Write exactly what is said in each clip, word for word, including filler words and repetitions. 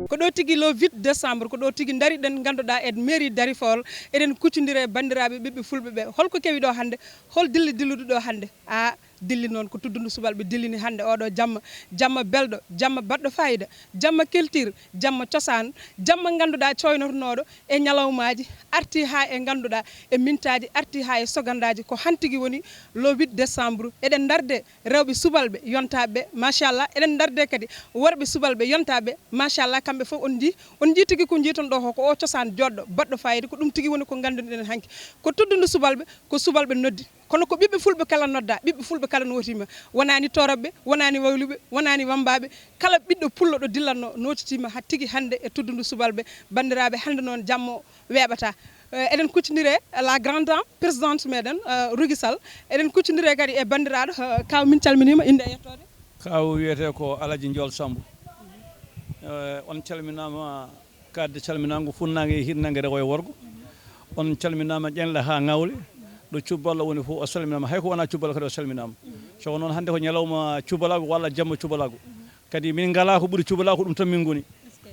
Ko ɗo tigi le huit décembre, ko ɗo tigi ndariɗen, ngannduɗaa, e mairie Darifol, eɗen kuccondiri e banndiraaɓe ɓiɓɓe fulɓe ɓe. Holko kewi ɗo hannde? Hol dilli dilluɗo ɗo hannde? A dilli noon ko tuddundu subalɓe dillini hannde oɗo jamma, jamma belɗo, jamma baɗɗo fayida, jamma culture, jamma cosaan, jamma ngannduɗaa coynotonooɗo e ñalawmaaji, arti haa e ngannduɗaa e mintaaji, arti haa e sogandaaji. Ko hantigi woni le huit décembre. Eɗen ndarde rewɓe subalɓe yontaaɓe, machallah. Eɗen ndarde kadi worɓe subalɓe yontaaɓe, machallah. Kamɓe fof on njii, on njii tigi ko njiiton ɗo ko, ko o cosaan jooɗɗo, baɗɗo fayida. Ko ɗum tigi woni ko ngannduɗen hanki. Ko tuddundu subalɓe, ko subalɓe noddi. Kono ko ɓiɓɓe fulɓe kala nodda, ɓiɓɓe fulɓe kala nootiima. Wonaani torooɓe, wonaani wayluɓe, wonaani wambaaɓe. Kala ɓiɗɗo pullo ɗo dillatno nootiima haa tigi hannde e tuddundu subalɓe. Banndiraaɓe, hannde noon jamma weeɓata. Eh, eɗen kuccondiri e la grande dame, présidente meɗen, eh, Rougui Sall. Eɗen kuccondiri kadi e banndiraaɗo, eh, kaw, min calminiima, innde e yettoode. Kaw wiyetee ko Alaji Njool Samb. Eh, on calminaama, kadi calminaango funnaange e hirnaange, rewo e worgo. On calminaama ƴeeñle haa ŋawle. Ɗo cuballo woni fof o salminaama. Hay ko wonaa cuballo kadi o salminaama. So ko noon hannde ko ñalawma cubalaagu walla jamma cubalaagu. Kadi min ngalaa ko ɓuri cubalaagu, ko ɗum tan min ngoni.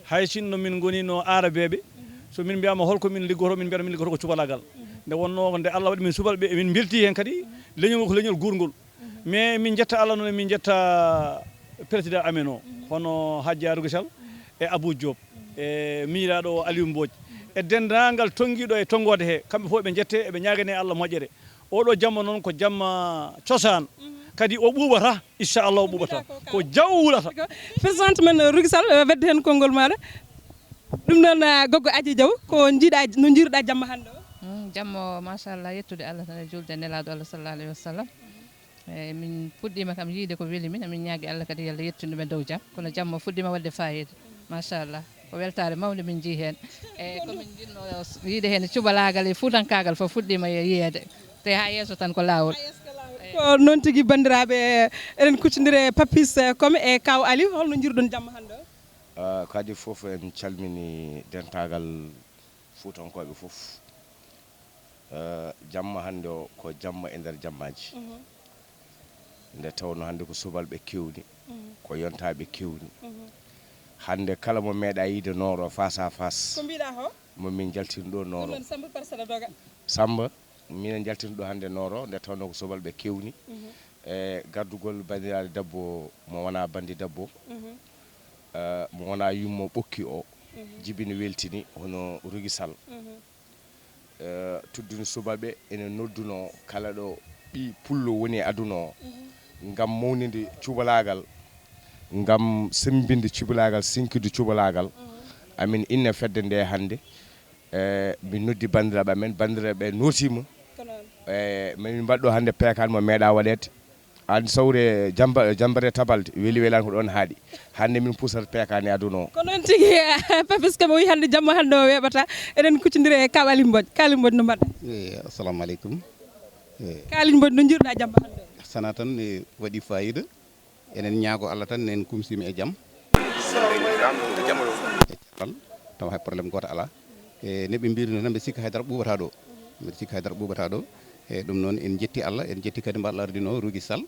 Hay sinno min ngoni no aarabeeɓe, so min mbiyaama hol ko min liggotoo, min mbiyata min liggotoo ko cubalaagal. Nde wonnoo nde Allah waɗi min subalɓe, emin mbeltii heen kadi. Leñol ngol ko leñol guurngol. Mais min njetta Allah noon, min njetta président amen o, hono Hajja Rougui Sall e Abou Diop, e miñiraaɗo o Aliou Mbodj, e denndaangal tonngiiɗo e tonngoode he, kamɓe fof ɓe njettee, eɓe ñaaganee Allah moƴƴere. Oɗo jamma noon ko jamma cosaan, kadi o ɓuuɓata, inchallah o ɓuuɓata, ko jaw wulata. Présidente men Rougui Sall, eh, wedde heen konngol maaɗa. Ɗum noon, eh, Goggo Aji Diaw, ko njiiɗa, no njiiruɗa jamma hannde o? Mm, jamma o, machallah, yettude Allah tan e juulde e Nelaaɗo Allah sallallahu alayhi wa sallam. Eyyi, min puɗɗiima kam yiide ko weli min, emin ñaagi Allah kadi yo Allah yettin ɗum e dow jam. Kono jamma fuɗɗiima waɗde faayiida. Machallah. Ko weltaare mawnde min njii heen. Eyyi, ko min njiɗno yiide heen cubalaagal e fuutankaagal fof fuɗɗiima e yiyeede. Te haa yeeso tan ko laawol. Ko noon tigi, banndiraaɓe, eɗen kuccondiri e Papis, eh, Kome e Kaw Ali. Holno njiiruɗon jamma hannde o? Ah, kadi fof en calmini dentaagal Fuutankooɓe fof. Eh, jamma hannde o ko jamma e nder jammaaji. Mhm. Nde tawnoo hannde ko subalɓe keewni, mhm, ko yontaaɓe keewni. Mhm. Hannde kala mo meeɗaa yiide Nooro face à face, ko mbiɗa ho? Mo min njaltini ɗo Nooro. Ɗum noon Samba Parsala Doga. Samba, minen njaltini ɗo hannde Nooro, nde tawnoo ko subalɓe keewni. Mhm. E gardugol banndiraaɗo debbo mo wonaa banndi debbo, mhm, eh, mo wonaa yummo ɓokki o, mhm, jibini weltini hono Rougui Sall. Mhm. Eh, tuddini subalɓe ene noddunoo kala ɗo ɓii pullo woni e aduna o, mhm, ngam mawninde cubalaagal, ngam semmbinde cubalaagal, sinkinde cubalaagal. Mhm. Amin inna fedde nde hannde, eh, min noddi banndiraaɓe amen, banndiraaɓe nootiima. Ko noon. Eh, min mbaɗɗo hannde peekaan mo meeɗaa waɗeede. Aan sawre jamba-, jambere tabalde, weli welaani ko ɗoon haaɗi. Hannde min pusata peekaan e aduna o. Ko noon tigi, Papis Kome o wi hannde jamma hannde o weeɓata. Eɗen kuccondiri e Kaw Ali Mbodj. Kaw Ali Mbodj, no mbaɗɗa? Eyi, assalamu aleykum. Eyi. Kaw Ali Mbodj, no njiiruɗa jamma hannde o? Sana tan, e, waɗi faayiida. Enen ñaago Allah tan, en kumsiima e jam. E cellal, tawa hay problème gooto alaa. E, no ɓe mbirino tan, mbeɗa sikki haydara ɓuuɓataa ɗo. Mbeɗa sikki haydara ɓuuɓataa ɗo. E, ɗum noon, en njetti Allah, en njetti kadi mbaɗɗo ardino Rougui Sall.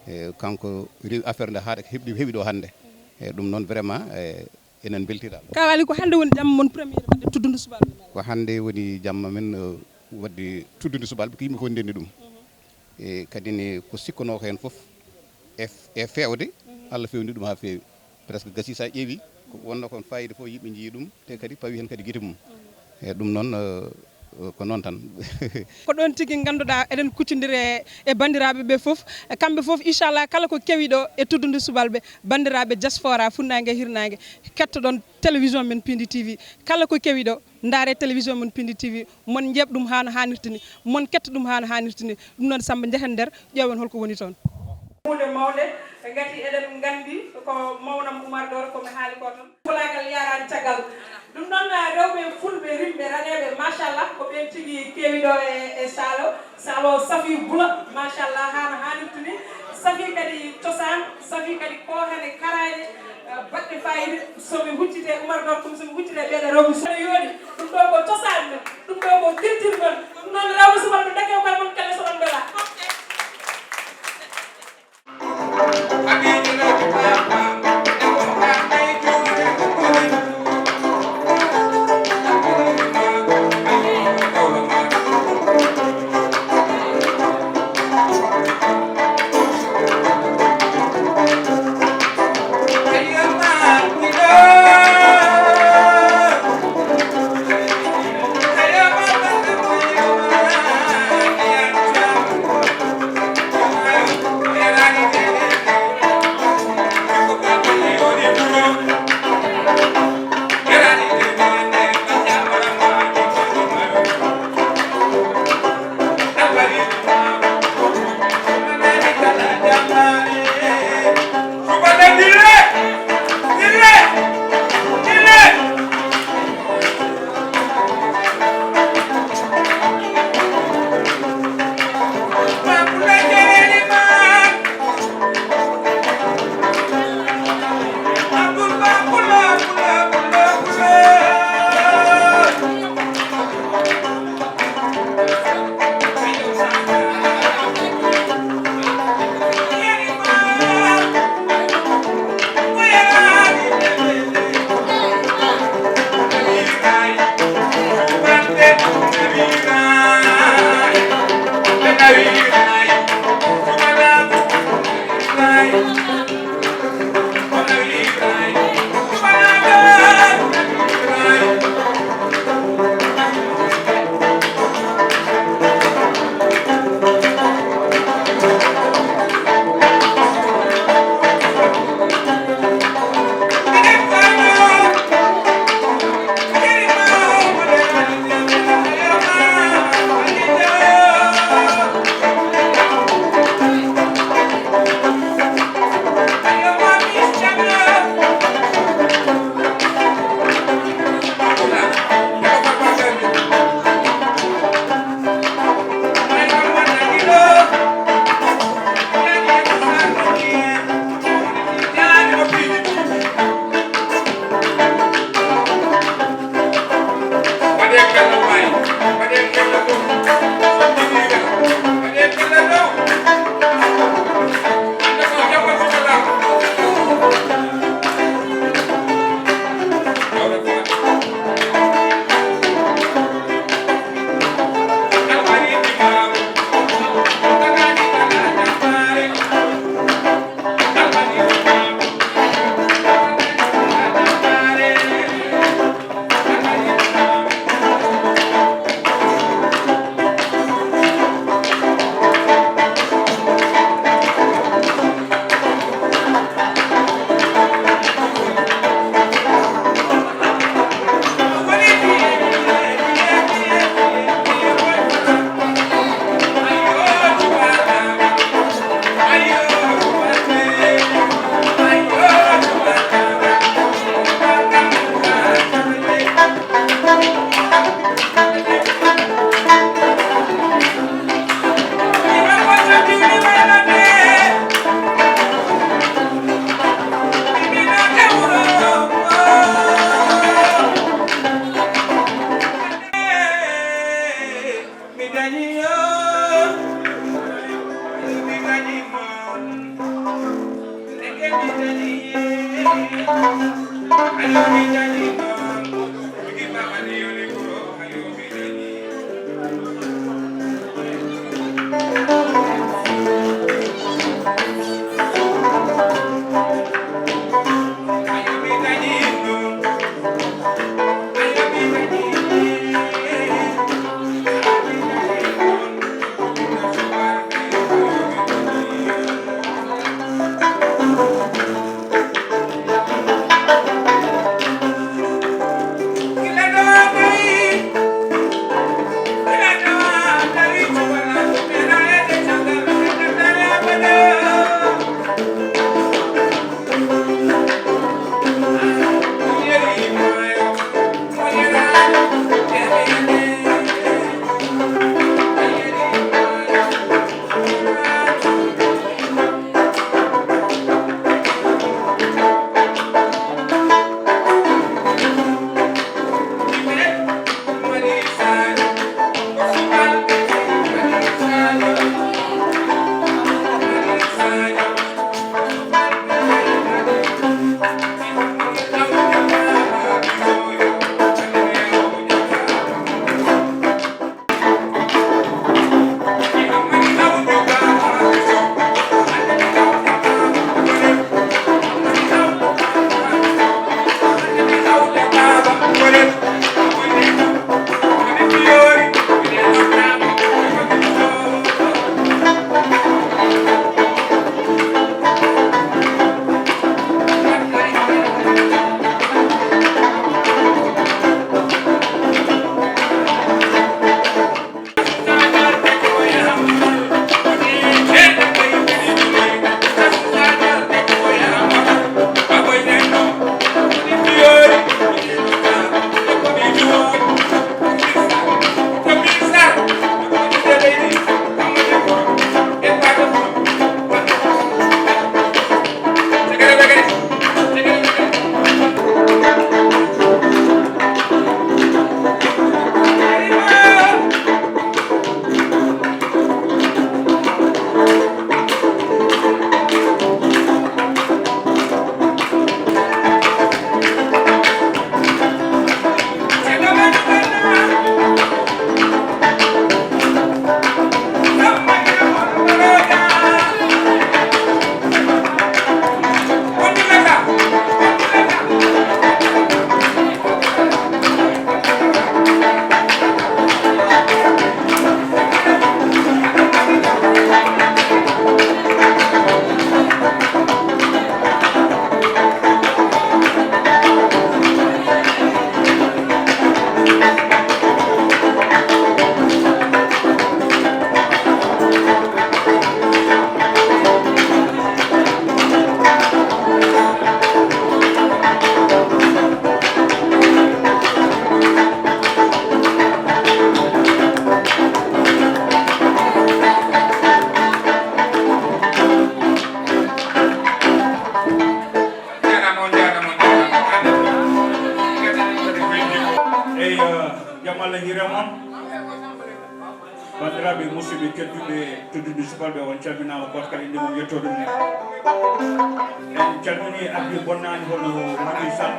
E, kanko rewi affaire nde haa heɓi, heɓi ɗo hannde. E, ɗum noon, vraiment, e, enen mbeltiima. Kaw Ali, ko hannde woni jamma mon premier waɗde tuddundu subalɓe? Ko hannde woni jamma men, e, waɗde tuddundu subalɓe, ko yimɓe fof ndenndi ɗum. E kadi ne ko sikkunoo ko heen fof e, e feewde, Allah feewni ɗum haa feewi. Presque gasi so a ƴeewi, ko wonnoo kon faayiida fof yimɓe njiyii ɗum, te kadi pawi heen kadi gite mum. E ɗum noon, eh, ko noon tan. Ko ɗoon tigi ngannduɗaa eɗen kuccondiri e, e banndiraaɓe ɓe fof. E kamɓe fof, inchallah, kala ko kewi ɗo e tuddundu subalɓe, banndiraaɓe diaspora, funnaange e hirnaange, kettoɗon télévision men Pindi T V. Kala ko kewi ɗo, ndaare télévision mon Pindi T V, mon njeeɓ ɗum haa no haanirta ni, mon ketta ɗum haa no haanirta ni. Ɗum noon, Samba, njehen nder, ƴeewen hol ko woni toon. Huunde mawnde, ngati eɗen nganndi ko mawnam Oumar Doro ko mi haali ko toon. Pulaagal yaaraani caggal. Ɗum noon, rewɓe fulɓe rimɓe raneeɓe, machallah, ko ɓeen tigi keewi ɗo e, e saalo. Saalo safi bula, machallah, haa no haanirta ni. Safi kadi cosaan, safi kadi koohane karaaje, eh, baɗɗe faayiida. So mi huccitee Oumar Doro, ɗum so mi huccitee ɓeeɗo rewɓe, so ene yooɗi. Ɗum ɗo ko cosaan men, ɗum ɗo ko culture men. Ɗum noon, rewɓe subalɓe, ndeke koye mon kala so on mbela. Hiiram on. Banndiraaɓe, musidɓe tedduɓe, tedduɓe subalɓe, on calminaama, gooto kala innde mum, yettoode mum. En calminii Abdi Bonnaani, hono Mami Sall.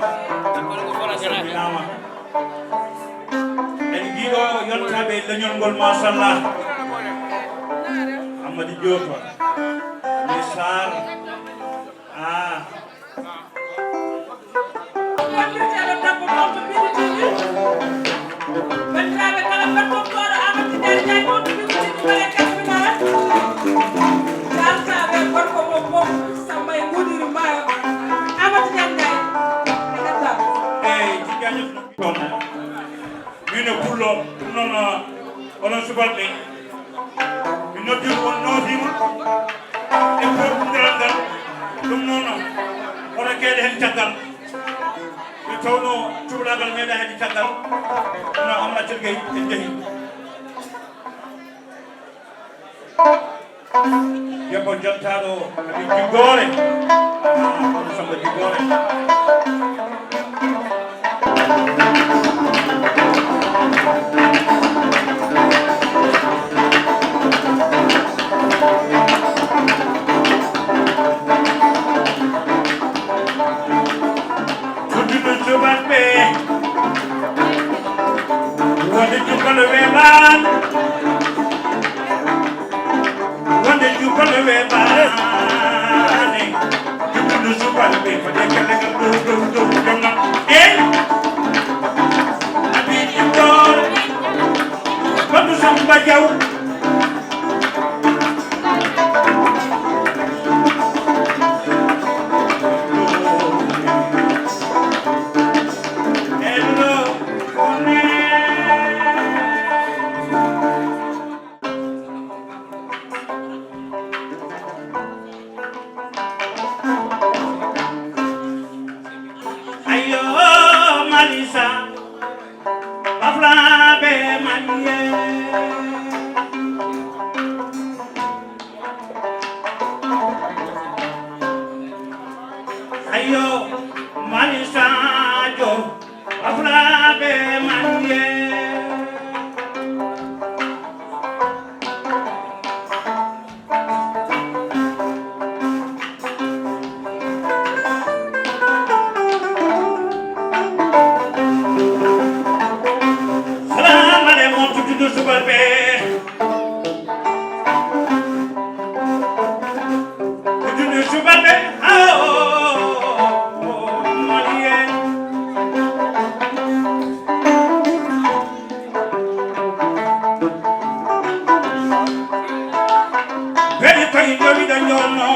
On calminaama. En njiiɗo yontaaɓe leñol ngol, machallah. Amadou Diop, Ni Sarr. Ah. Wondirteɗo debbo mawɗo ɓiɗɗitini. Banndiraaɓe kala, mbaɗ ko kooɗo Amadou Tidiane Ndiaye mawɗo ɓiɗɗitini, mbaɗe calminaare. Jaltaaɓe gorko mo fof, Samba e Gudiri Maayo. Amadou Tidiane Ndiaye, e hettaama. Eeyi, Tidiane toon. Min e pullo, ɗum noon, onon subalɓe. Mi noddiima, on nootiima e poofndiral ngal. Ɗum noon, hono keede heen caggal. Nde tawnoo cubalaagal meeɗaa heɓde caggal, kono Amadou Atel Gueye en njehi. Debbo jantaaɗo Habib Jiggoore. Ah, kono Samba Jiggoore. Tedduɓe subalɓe, wonde jubbalo weeɓaani, wonde jubbalo weeɓaani. Tedduɓe subalɓe, foti e kellegal dow, dow, dow, dow ngam. Eey! Abiy Jiggoore, Badou Samba Diaw. Ayo, Malisa. Baflaaɓe Maliye. Ayo, Mali Sadio, baflaaɓe Maliye. Salam aleykum, tedduɓe subalɓe. Tedduɓe subalɓe, awo, Maliye. Beeli koye jowiɗo jonno.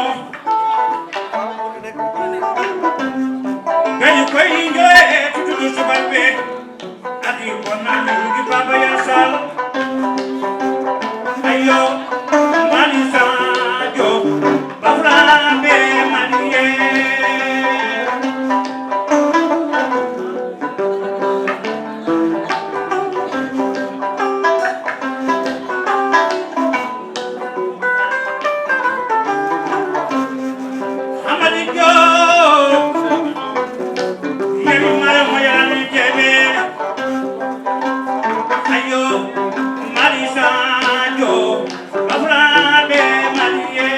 Beeli koye joye, tedduɓe subalɓe. Adi ko nani rugi Baba Yasal. Ayo, Mali Sadio, baflaaɓe Maliye. Amady Diop, yeri mara mo yarani jebe. Ayo, Mali Sadio, baflaaɓe Maliye.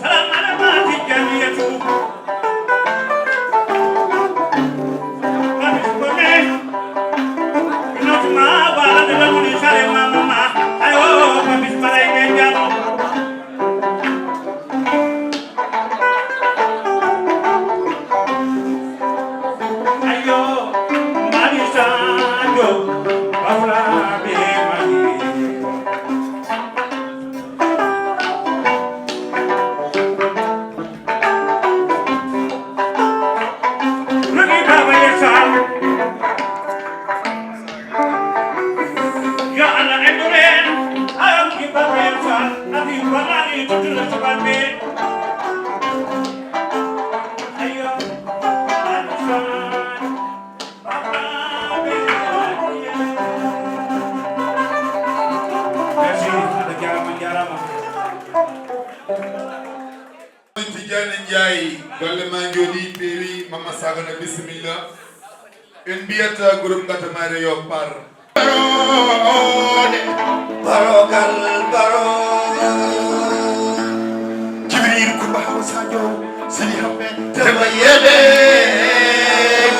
Salam aleykum, Tijjaniyatu. Njaay, golle ma njooɗi, peewi. Mama Sagana, bisimilla. En mbiyat groupe Ngato Mayre yo par. Barooɗe, barogal, baro. Jibril Kumba Hawa Sadio, Sidi Hammet, Demba Yebe,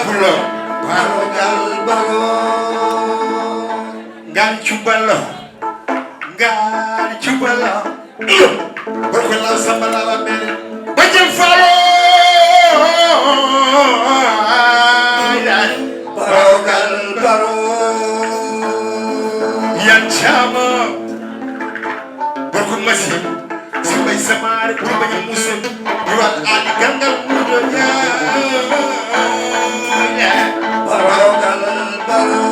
Pulo. Barogal, baro. Ngal cubalo, ngal cubalo. Iyo, gorko Law Samba Lawa Mere. Bajel Falo. Barogal baro. Yan Chama. Gorko Masi. Samba Samare. Burba Musa. Iwal Ali Gangal Mudo. Barogal baro.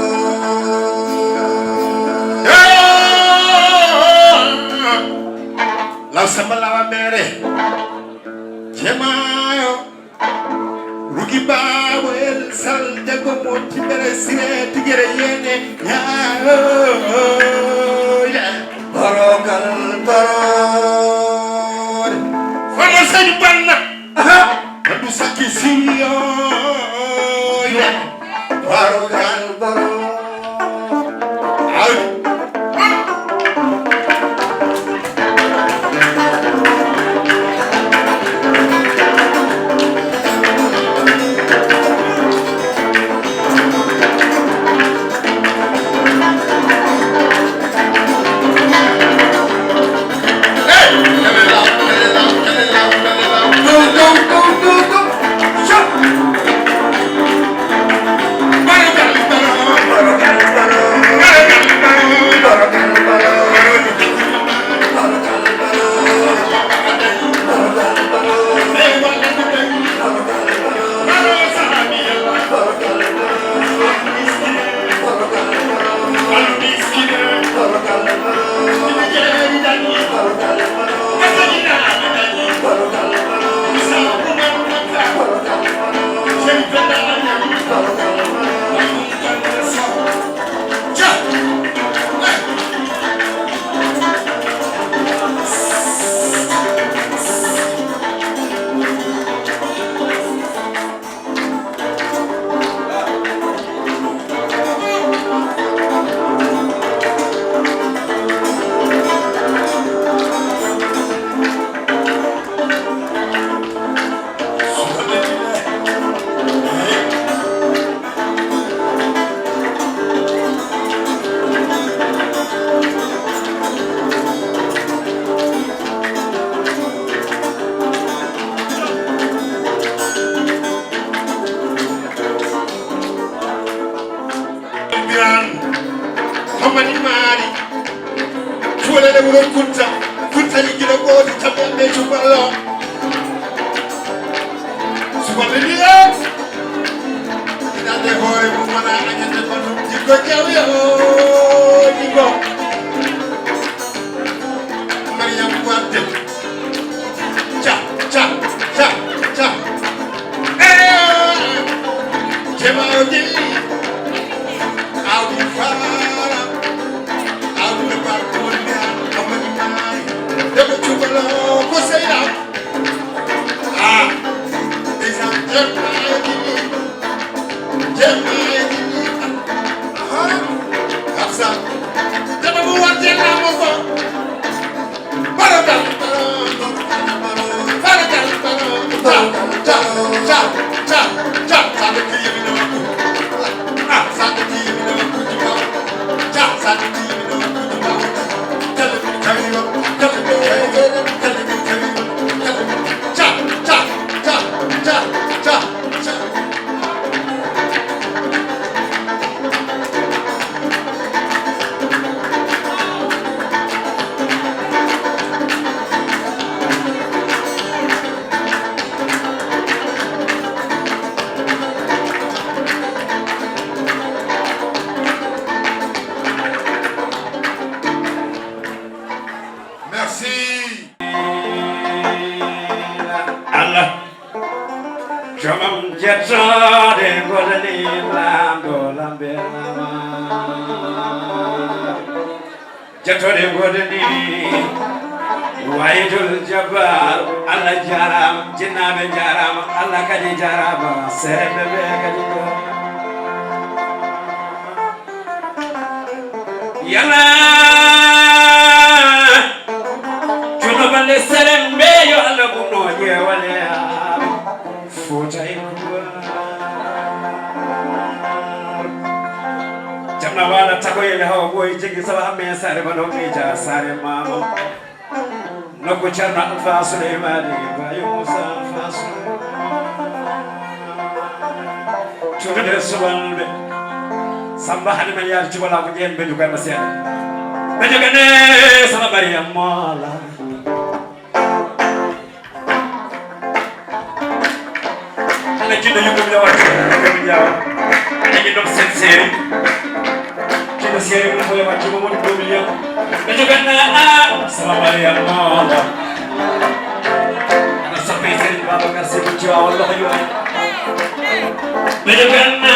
Law Samba Lawa Mere. Jemayo. Rugi Babo El Sal Jago Moti Bere Sire Tigere Yene. Yayo. Barogal baro. Fama Sani Banna. Aha. Andu Saki Siriyo. Barogal baro. Birane Hamadi Mari. Cuwalele wuro Kunta. Kunta yiggino gooti, tawi amɓe cuballo. Subalɓe mbiye, inande hoore mum wona añande banndum. Jikko jawyo, jikko. Mariam Wadde. Ca, ca, ca, ca. Eh, jema o jeyi. Awdi faala. Awdi no bar ko woni an, Amadi Mari. Debbo cubalo ko seyda. Ah, ndeysaan, jemma e jini. Jemma e jini. Aha. Hafsa. Debbo mo war jella mo ko. Barogal, barogal, barogal. Ca, ca, ca, ca, ca. Sa dëkk yëmi na ma ko. Ah, sa dëkk yëmi na ma ko. Merci. Allah. Joomam jettoode godani Laamɗo Lambe Lama. Jettoode godani. Wahidul Jabbar, Allah jaaraama, jinnaaɓe jaaraama, Allah kadi jaaraama, seerenɓe ɓe kadi jaaraama. Yalla, junubanle seerenɓe, yo Allah ɓurno ƴeewale am. Fuuta e Kuwar. Jamna wala tagoyele hawa boy jigi saba amme sare bano mija sare mama. Nokku Ceerno Alfa Suleymani, Bayo Musa Alfa Suleymani. Cuuɗude subalɓe. Samba hade men yaade cubalaagu ƴeen ɓe jogana seeɗa. Ɓe jogane sama Mariam Mola. Ana jiɗɗo yumma mi yawa, mi yawa. Ana jiɗɗo sen seeri. Jiɗɗo seeri mum ko yawa, jumma mon ɗo mi yawa. Ɓe joganna a, sama Mariam Maodo. Ana soppe Serigne Babacar Sy mo Tiwaawan loxo yu ay. Ɓe joganna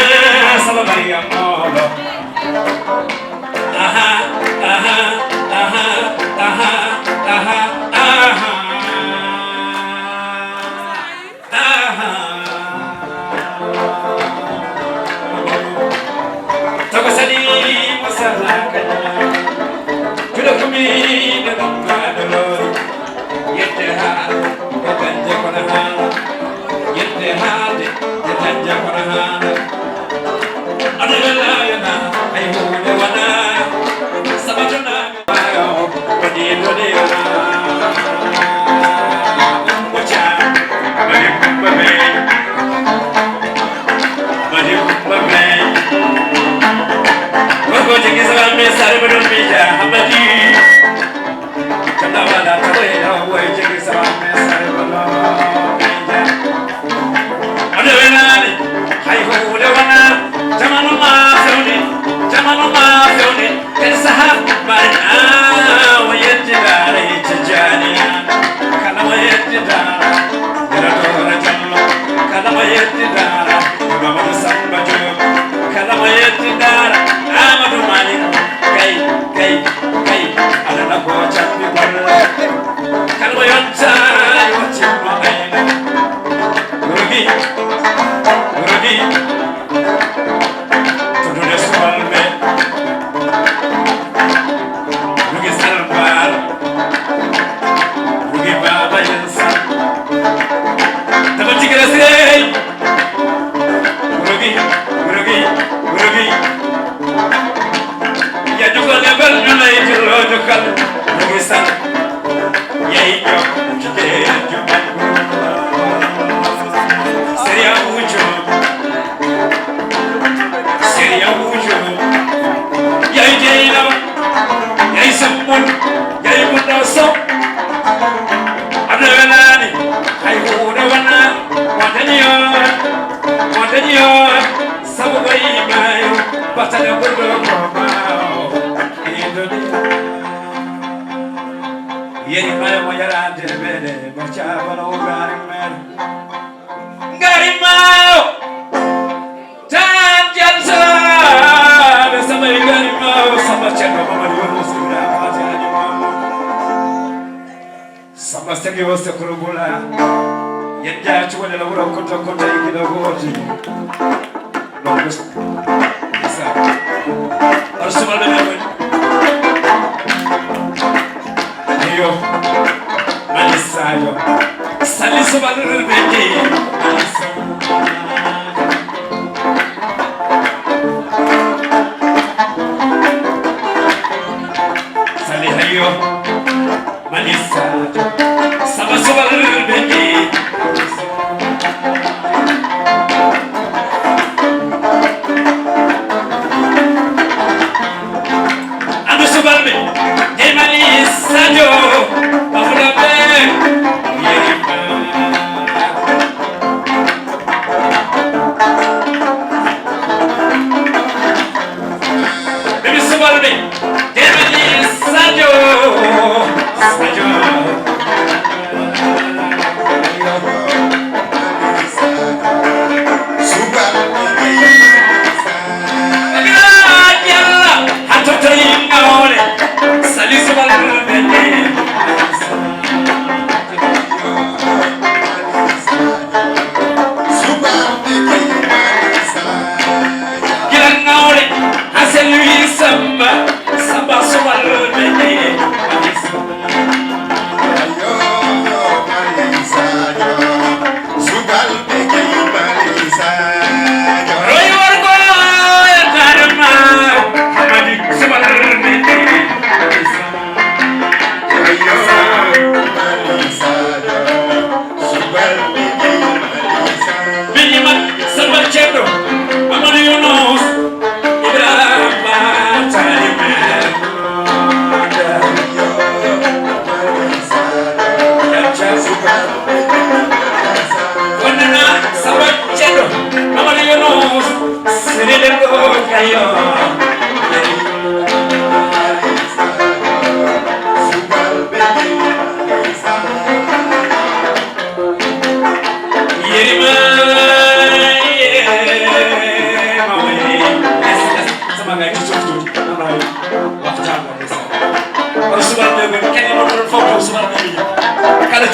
sama Mariam Maodo. Aha, aha, aha, aha, aha, aha. Aha. Tago sali mo sala kanya. Julo kumi de dum ma dolori. Yette ha, ko tanje ko na ha. Yette ha, de, de tanje ko na ha. Adala yana, ay hu de wana. Sabatuna. Ande wenaani, hay huunde wonaa, jamanu ma fewni, jamanu ma fewni, kadi sahaa mbaɗi, ah, o yettidaare Tijjaani, kala o yettidaare, Dara Tooro Jallo, kala o yettidaare, Mamadou Samba Diop, kala o yettidaare, Amadou Malick, kay, kay, kay, aduna ko cabbi golle, kala o yottaani o timmo ayna. Rogi, rogi, fodde subalɓe. Rogi Salbar, rogi Baba Yelsa. Tama Tigre Sirey. Rogi, rogi, rogi. Ya jukal ya bal ñu lay jëloo jukal. Rogi Sal. Yay jokk ci dee ju mag. Sëriñ Abu Jóob. Sëriñ Abu Jóob. Yay jey na. Yay sambul. Yay bu ndaw sow. Am na wenaani. Hay huunde wona. Wonde ñu yoon. Wonde ñu yoon. Sabu ko yi maayo. Batale burdo ko maayo. Yeri mayo mo yaraade meɗe mo caabano o gaari meɗe. Gaari mayo tan jalsaaɓe samba e gaari mayo samba ceerno Mamadu Yunus Ibrahima Fati Haji Mamadou. Samba segi o sekuru bula. Yen jaa cuwale la wuro koto koto e gida gooti. Ɗon ɗo. Isa. Ar subalɓe men woni. Iyo. Mali Sadio. Sali subalɓe men jeyi. Mali Sadio. Sali hayo. Mali Sadio, saba subalɓe ni. Ando subalɓe, hey Mali Sadio, bafulaɓe, yeri.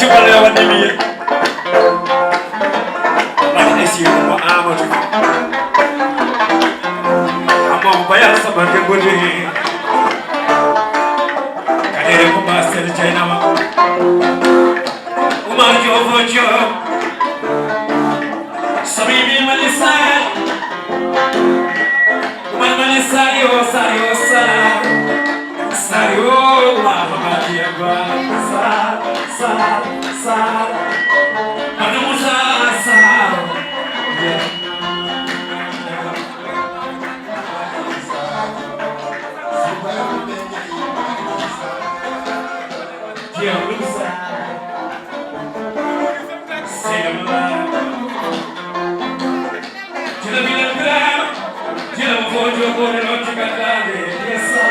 Walla waɗi mi. Walla e si mo Amadou. Amo bayal sama ke boni. Kadere ko ma sel jaynama. Umar Jovo Job. Sabibi Malisa. Umar Malisa yo sa yo sa. Sario, Mahamadiaba, sa, sa, sa, Manu Musa, sa. Dia Musa, Selma. Jila bila bila, jila mo fojo ko no ti kala de yesa.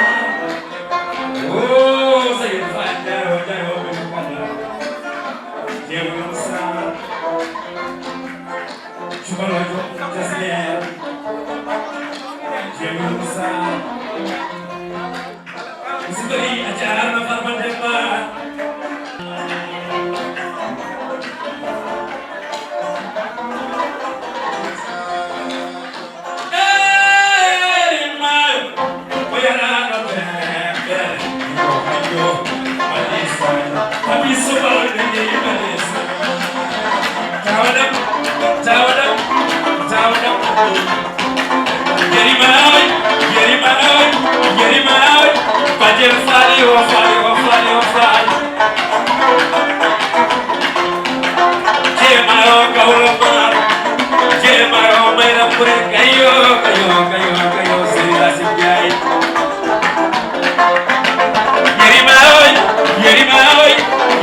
Oh, say fanda, oh, jai, oh, kala. Jai, oh, sa. Chuma lo jo, just there. Jai, oh, sa. Musidɗo, a jaaraama, Farba Demba. Eey, maayo, o yaraano bembe. Yo, yo, Malisa. Papi Sow, Malisa. Tawadam, tawadam, tawadam. Yerima oy, yerima oy, yerima oy. Bajel Fali o, Fali o, Fali o, Fali. Jema o, Gawlo Mar. Jema o, Mayra Kure. Kayo, kayo, kayo, kayo. Seri Racine Ndiaye. Yerima oy, yerima oy,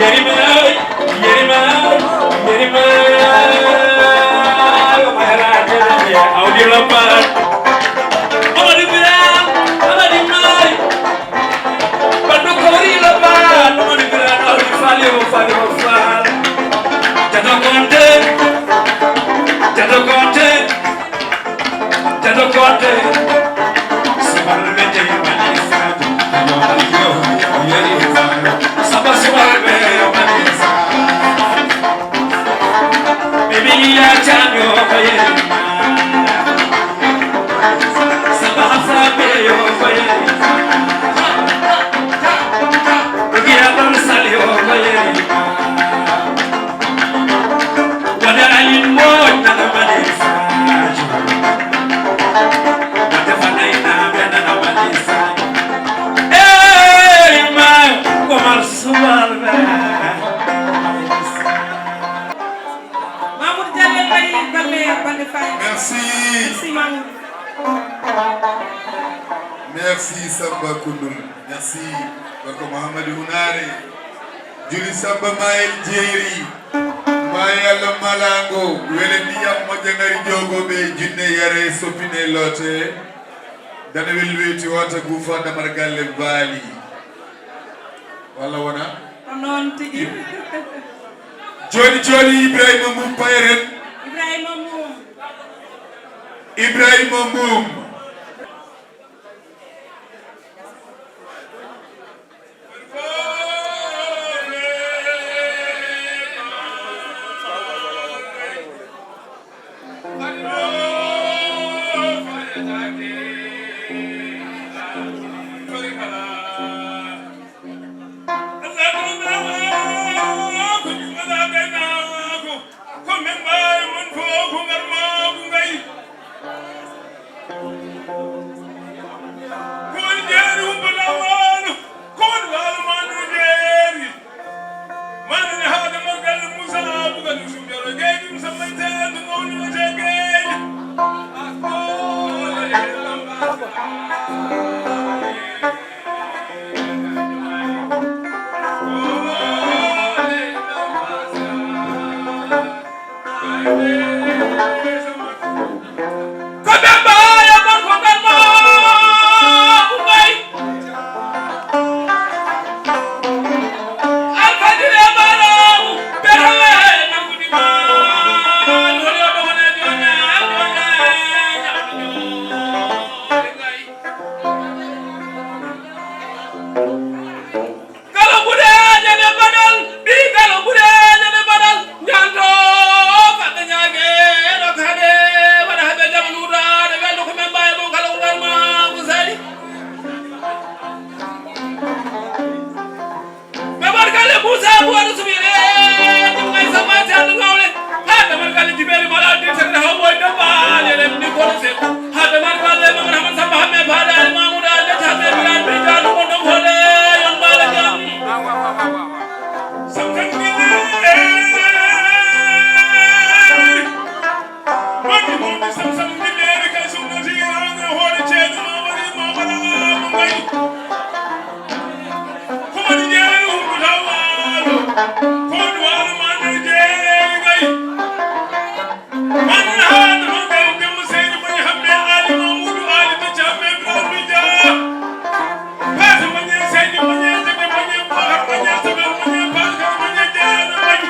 yerima oy. Yerima, yerima, awdi lomba. Amadi Bira, Amadi Mari. Bandu kori lomba, Amadi Bira, awdi Fali o, Fali o, Fali. Jato Konte, Jato Konte. Jado Konte, Subalɓe Manisa, Saba Subalɓe Manisa, Bibi ya Chanyo Koye, Saba Hafsa Beyo Koye, Bibi ya Salio Koye. Wada ayin mo nana mane saji. Wada fana ina be nana mane saji. Ey ma, Omar Suwal be. Mamour Diallo, Mbaye Baldé, Baldé Faye. Merci. Merci, Mamour. Merci, Samba Kounoul. Merci, gorko Mouhamadou Hounare. Juli Samba Mayel Jeeri. Maa Yalla malaango, wele ndiyam moƴƴa ngari joogooɓe, junne yare, soppine loote. Danawel weeti wota guufa, damar galle baali. Walla wona? Ko noon tigi. Jooni, jooni, Ibrahima Mum, payeren. Ibrahima Mum. Ibrahima Mum. Ko min mbaawi mon fof ko ngar maa ko ngayi. Ko on jeeri umpata waalo, ko on waalo maa no jeeri. Maanani haade maggal Musa Bukar Yusuf Joro Geydi Musa Mayte to ngawni wate Geydi. Akko. Galo Ɓureeje ɓe Badal, ɓii Galo Ɓureeje. Tibeli mala di tagre hawo de bale le ni ko se. Hada mar bale ma man haman samba hamme bale al mamuda de tabe biran bi jalu ko do hole yon bale jam. Samkan gile. Wani mo mi samsam gile ka sunna ti anga hore chedu ma wari ma bala mo ngai. Ko woni jeeri ummu taw waalo. Ko woni waalo ma nder jeeri ngayi. Manna haala mo nder demmo seydi mo hamme ali mamudu ali to jamme ibrahim ja. Paso mo nyen seydi mo nyen tebe mo nyen bahar mo nyen sabar mo nyen paso mo nyen jeeri mo nyen.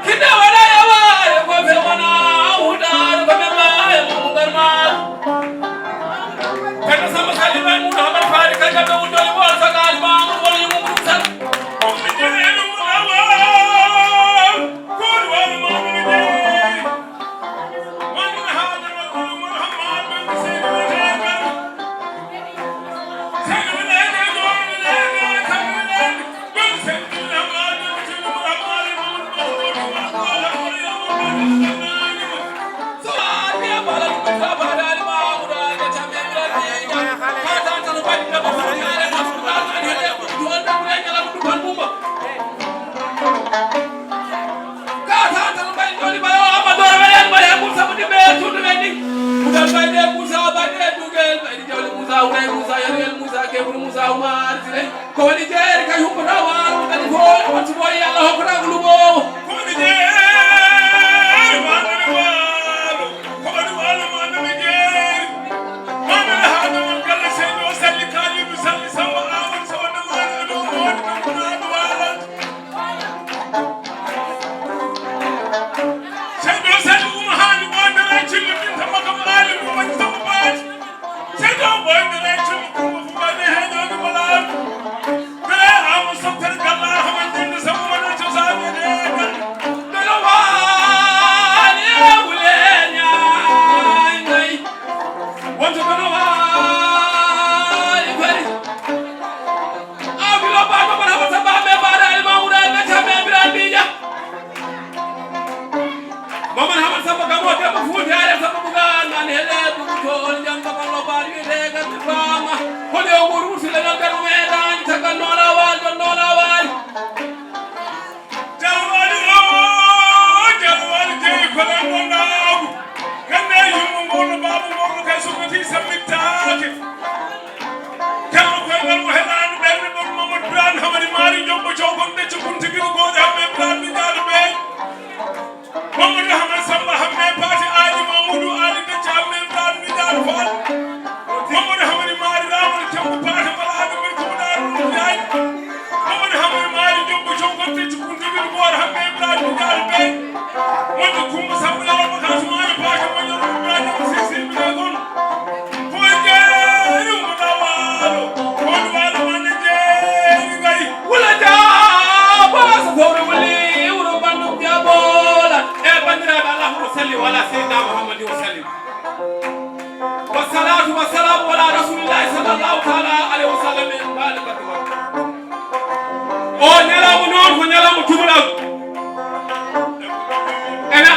Kinda wala yawa ko be wana huda ko be ma mo garma. Kada sama sali mai mu hamar fari ka ga do do wa sa ga ma mo wali mu sa. Ko mi je mu lawa. Ko wala ma mi je. Wani hada wa Muhammad bin Sayyidina. Ka tatal ɓay ɗoni ɓay o Amadou Awa en ɓay e Moussa Mouti ɓe suudu ɓe ni. Moussa ɓay ɗe Moussa ɓay ɗe Dugel ɓay ɗi jawle Moussa Wulay Moussa Yariel Moussa Kebru Moussa Oumar Sile. Ko woni jeeri kay humpata waalo mo kadi fof on suɓo Yalla hokkata ko lumo. Ko woni jeeri waalo waalo. Ko woni waalo waalo mi jeeri. Waalo haala won galle seydo salli kalidu salli samba awon sawanda waalo ɗum woni ɗum waalo. Seydo Seydi Oumar Haali Badara Cillo Binta Makam Aali Oumar Samba Baji. Seydo Badara Cillo Kumba Fubani Heñoɗo Malaɗo. Bere Ama Sopere Galla Haman Jinde Samba Wani Cosaan e Deegal. Dono waali e wule ñaay ngay. Wonto dono waali fari. Aw kilo ba ko mana wata ba me ba da ilma wura ne ta me bira bija. Maman Hamad Samba Gamo Demba Fuuta Yaaram Samba Bugaan nani hele bugu toon jam Samba Lobbaari wiyetee Garmi Faama. Holi o nguuru wursi leñol Garmi meeɗaani caggal noon a waali ɗoon noon a waali. Jalwaali o jalwaali jeyi ko ɗon ɗon ɗaagu. Gannde e yumma ngol no baaba ngol no kay sukkati sammittaake. Kalmo koyngal mo heɗaani ɓernde ɗon Mamadou Birane Hamadi Maari Jombo Cowkon Decco Kunti Biro Gooƴe Hamme Birane Minjaari Beey. Mamadou Hammet Samba Hamme Paati Aali Mamadou Aali Decco Hamme Birane Minjaari Faal. Mamadou Hamadi Maari Ramal Cembo Paati Bala Aali Mbir Kuɓuɗa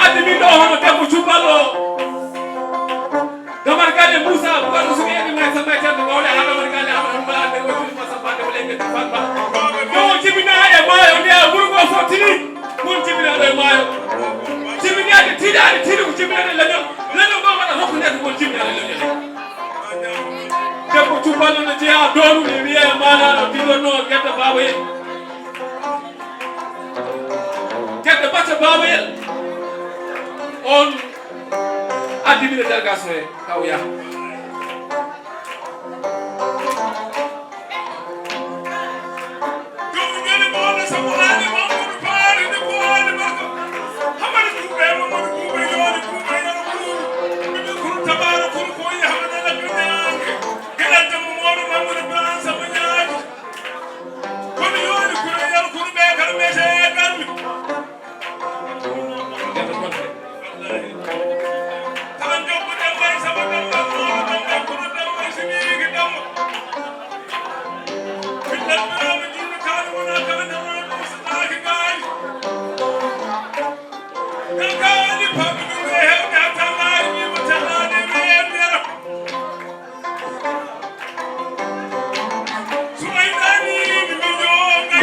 Addi min ɗo hono debbo cuballo. Damar galle Moussa, Boubacar Ousmane, Ibrahima Samba e Thierno Mawle, haa damar galle Amadou Ba, nder waɗi ɗum Samba, nder wole ngel Samba. Yo on jibinaa e maayo, nde a wuro ngo fottini, won jibinaaɗo e maayo. Jibinaade, tiiɗaade, tiiɗi ko jibinaade leñol, leñol ngo waɗa rokkude ko won jibinaade leñol. Debbo cuballo no jeyaa doonu, ne wiyee maanaaɗo, dillono gedda baaba en. Gedda bacca baaba en. On addi min e délégation he, kaw Yah. Dow ñande mawɗo Samba Aali Mamadou Faari nde ko Aali Barka. Hamadi Kuuɓe, Mamadou Kuuɓe, Yoori Kuuɓe, Yero Kuuɓe. Ɓiɓɓe Kuru Tabaara Kuru ko yi Hamadi Alaka Ñaange. Geɗal Demba Mawɗo Mamadou Ibrahima Samba Ñaaji. Kono Yoori Kuru e Yero Kuru ɓe kala mbiyetee e Garmi.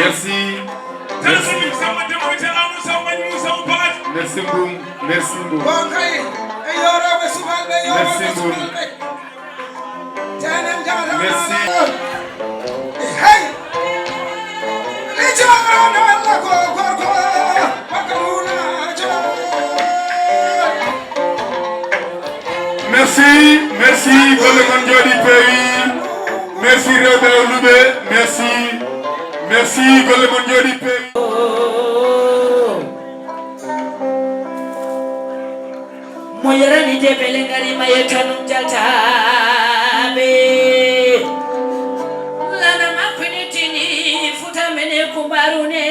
Merci. Merci. Merci, Mboum. Merci, Mboum. Bon, kay, e yo rewɓe subalɓe, yo rewɓe subalɓe. Merci. Hey! Merci, merci, golle mon njooɗi peewi. Merci, rewɓe e luɓe. Merci. Merci, golle mon njooɗi peewi. Mo yarani de bele ngari ma yettanum jaltaaɓe. Lana makko ne tini futa mene kumbaru nene.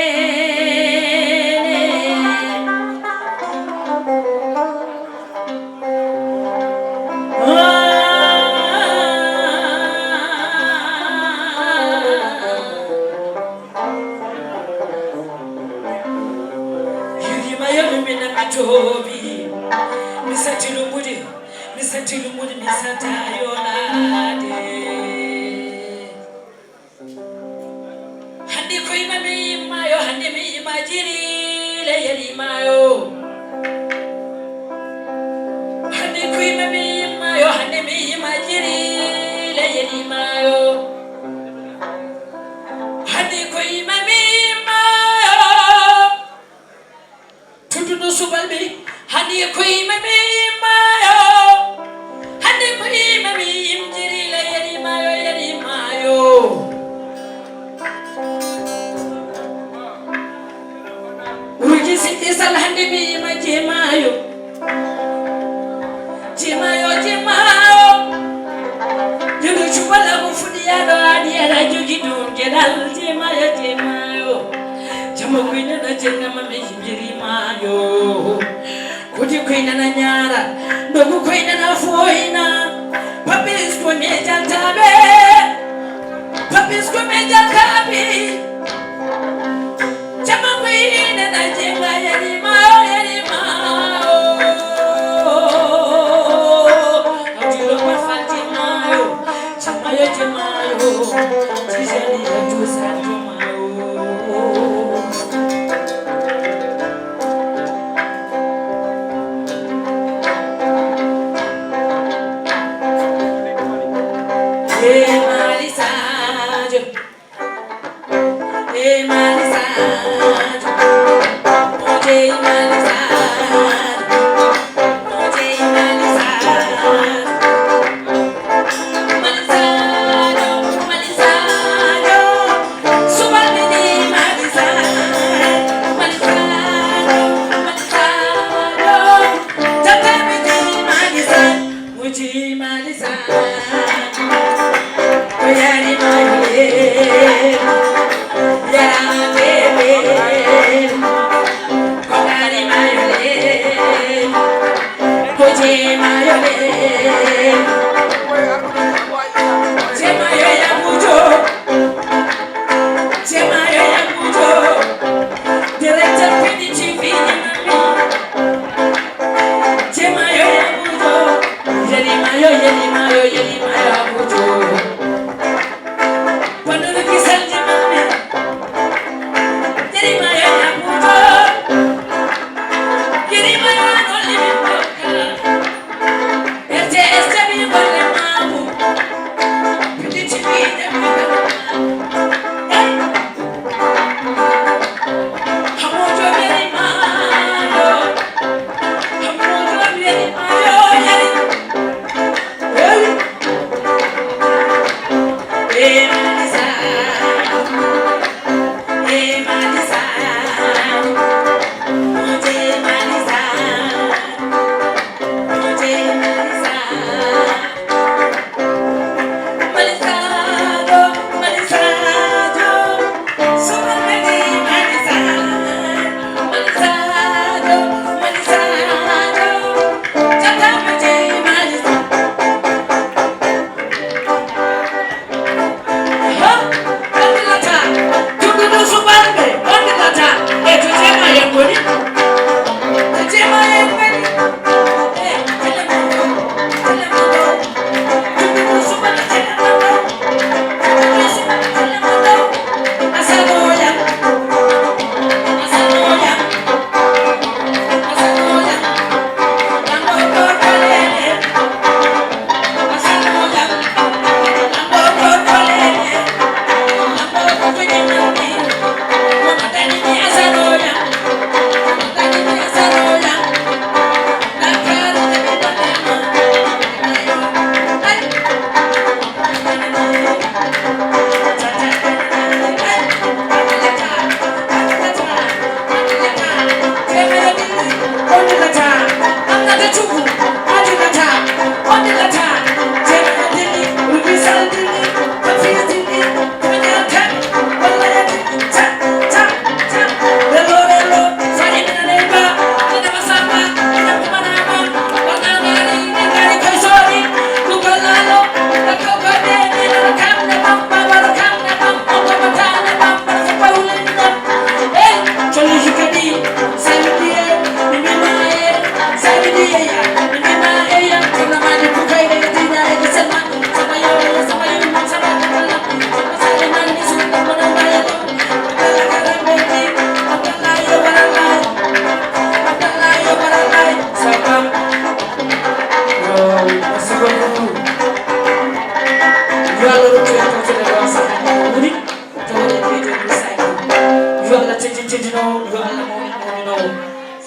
Yurima yo ɗum ina mi toobi. Mi satti lumbude, mi satti lumbude, mi satta yolaade. Hannde ko yima mi yimma yo, hannde mi yima jiri le yerima yo. Hannde ko yima mi yimma yo, hannde mi yima jiri le yerima yo. Hannde ko yima mi yimma yo. Tudduɗo subalɓe, hannde ko yima mi yimma yo. Hannde ko yima mi yimjiri la yeri mayo, yeri mayo. Uji siɗɗi sal hannde mi yima jemayo. Jemayo, jemayo. Jeno cubala ko fuɗi yaɗo aɗi aɗa jogi ɗum geɗal jemayo, jemayo. Jamo koynana jennama mi yimjiri mayo. Kodi koynana ñaara, ndogu koynana foyna. Papis ko me jaltaɓe. Papis ko me jaltaɓe. Jama ko ine na jema yeri ma o, yeri ma o. Awdi lo ma fal jema yo, jema yo, jema yo. Tijani ya tusa jema yo. Hey, Mali Sadio.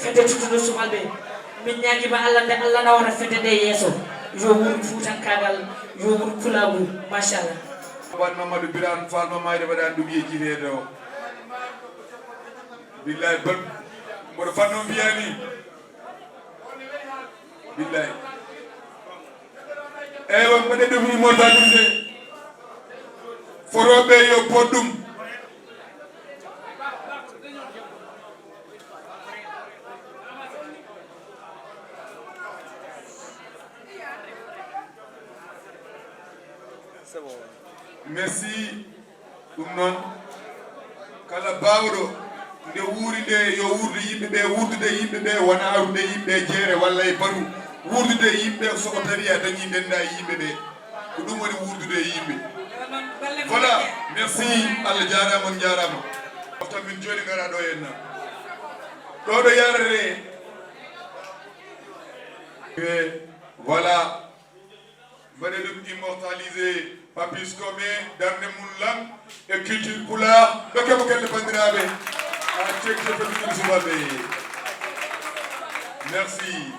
Fedde Tudduɗo Subalɓe, min ñaagiima Allah nde Allah nawata fedde nde yeeso. Yo wuur fuutankaagal, yo wuur pulaagu, machallah. Ban Mamadou Birane Fall Mamayde waɗaani ɗum yejjiteede o. Billaay, ban mboɗo fanno mbiyaani. Billaay. Eywa, mbaɗe ɗum immortalisé. Fotooɓe yo pot ɗum. Merci. Ɗum noon, kala baawɗo nde wuuri nde, yo wuurdu yimɓe ɓe, wuurdude yimɓe ɓe, wona arude yimɓe e jeere walla e baru, wuurdude yimɓe so ko tawi a dañii ndenndaa e yimɓe ɓe. Ko ɗum woni wuurdude e yimɓe. Voilà, merci, Allah jaaraama, on njaaraama. Mofta min jooni ngara ɗo henna. Ɗo ɗo yarate. E voilà. Mbaɗe ɗum immortalisé, Papis Kome, darnde mum lan e culture pulaar, dokke mo kelle banndiraaɓe. A cekte fottude subalɓe. Merci.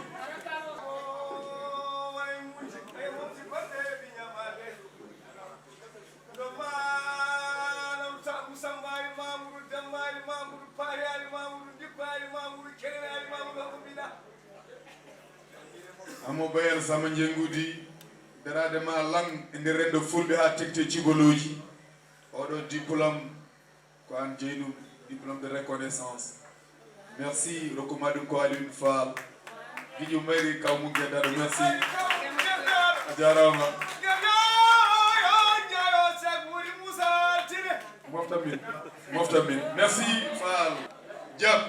Amo Bayal Sama Njengudi, daraade ma lan e nder renndo fulɓe haa tekte cibolooji. Oɗo diplôme ko an jeyi ɗum, diplôme de reconnaissance. Merci, rokku ma ɗum ko Alioune Fall. Giƴo mayri kaw mum geddaɗo, merci. A jaaraama. Mofta min, mofta min. Merci Fall. Diab.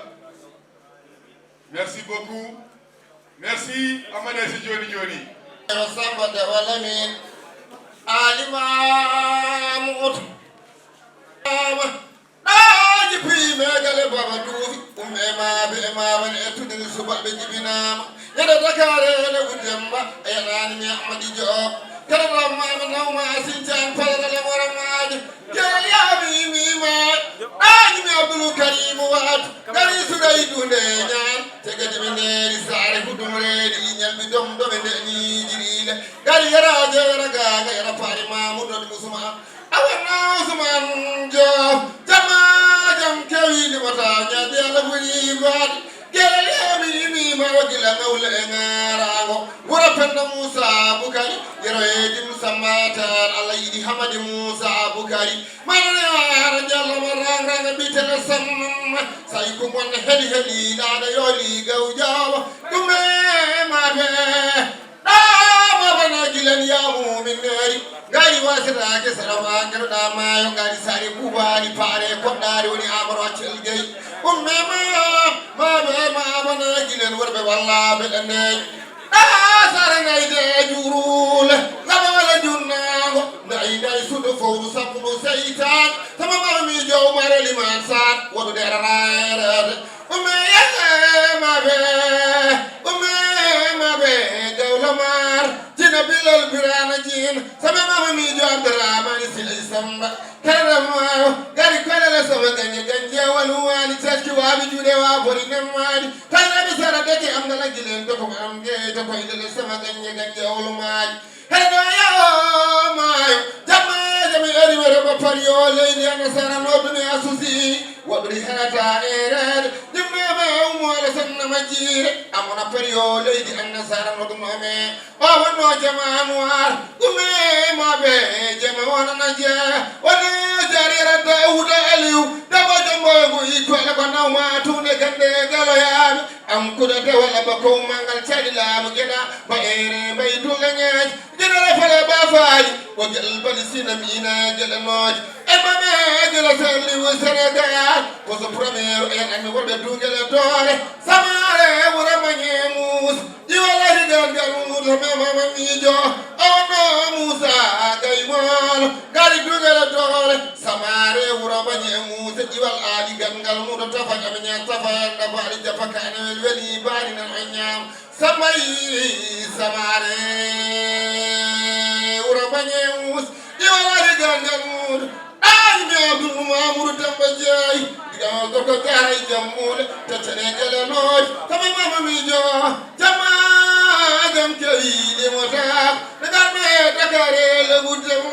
Merci beaucoup. Merci Amadou Aïssa Jooni Jooni. Samba Dawala min. Alimamu Utu. Ama. Ɗaaji piyi megale baba duufi. Umme ma be ma wani e tudiri subalɓe jibinaama. Ñande Dakar e le Demba. E nani mi Amadi Joop. Kala ɗo mama nawma asintan palala le moramaaji. Jeyami mima, ɗaajimi Abdul Karim Wad, gari Suray Dunde Ñaan, tegadi ɓe neeri saare hudum reedi, ñalbi dom ɗo ɓe nde ñiijirile, gari yara jeyra gaaga yara paari Mamudu Usman, awanna Usman Joop, jama jam kewi liɓata ñaade Alla buri baadi, Gelel yami yimi ma wagila ngawle e ŋaaraango. Wuro Penda Muusa Bukari, yero e dim sammataan Allah yiɗi Hamadi Muusa Bukari. Manane ara jalla ma rang rang bitele samma. Sai ku mon heli heli dada yoli gawjawa. Dume ma be. Ɗaama bana gilen yaamu min neeri. Ngari wasiraake sara ma ngeroɗa maayo, ngari sare kubaani paare koɗɗaari woni amaro accel gey. Umme ma, ma be ma bana gilen worɓe walla be ɗanneejo. Ɗaa sare nayde juurule, ngama wala junnaango. Ndayi ndayi suudo fowru sappuɗo seytaan. Sama mami jow mare liman saan, woɗude rarayerede. Umme yalla mabe, umme mabe gawlo mar, jina bilal birana jin, sama mama mi jo Abdurrahman Silay Samba, kala mayo, gari kala la sama ganye ganye walu wani taski wabi jude wa bori namani, tana bi sara deke am dala gilen to ko am ge to ko idele sama ganye ganye walu mani. Heno yawo maayo, jamma jami eri were ba pariyo leydi annasara no duniya susi, waɗuri hata erede, dimma ma umu ala sanna majire, amona pariyo leydi annasara no dum ame, o wonno jama noir, umme ma be jama wona na je, wona jarira Dawuda Aliyu, daba jambo go iko ala ba nawma tunde gande galo yaami, am kuda de wala ba ko mangal cadi laamu geda, ba ere bay dulle ngeej. Gila fale ba fayi, o gel bali sina mina gila noji. E mame gila sali wo Senegal, ko so premier en an wo be du gila dore. Samare wura manye mus, iwala rigan galu mudo mama mijo. Ono Musa gay mol, gari du gila dore. Samare wura manye mus, iwal ali gangal mudo tafa amenya tafa na bari japa kana weli bari na anyam. Samay samare wura bañe mus iwalari gangal mur. Ɗaani mi Abdul Mamour Demba Jeey. Gorko jaara e jam muule, tettene gele nooy, kama mama miijo, jama jam kewi limotaako, nde ngarmi e Dakar e lewru jam.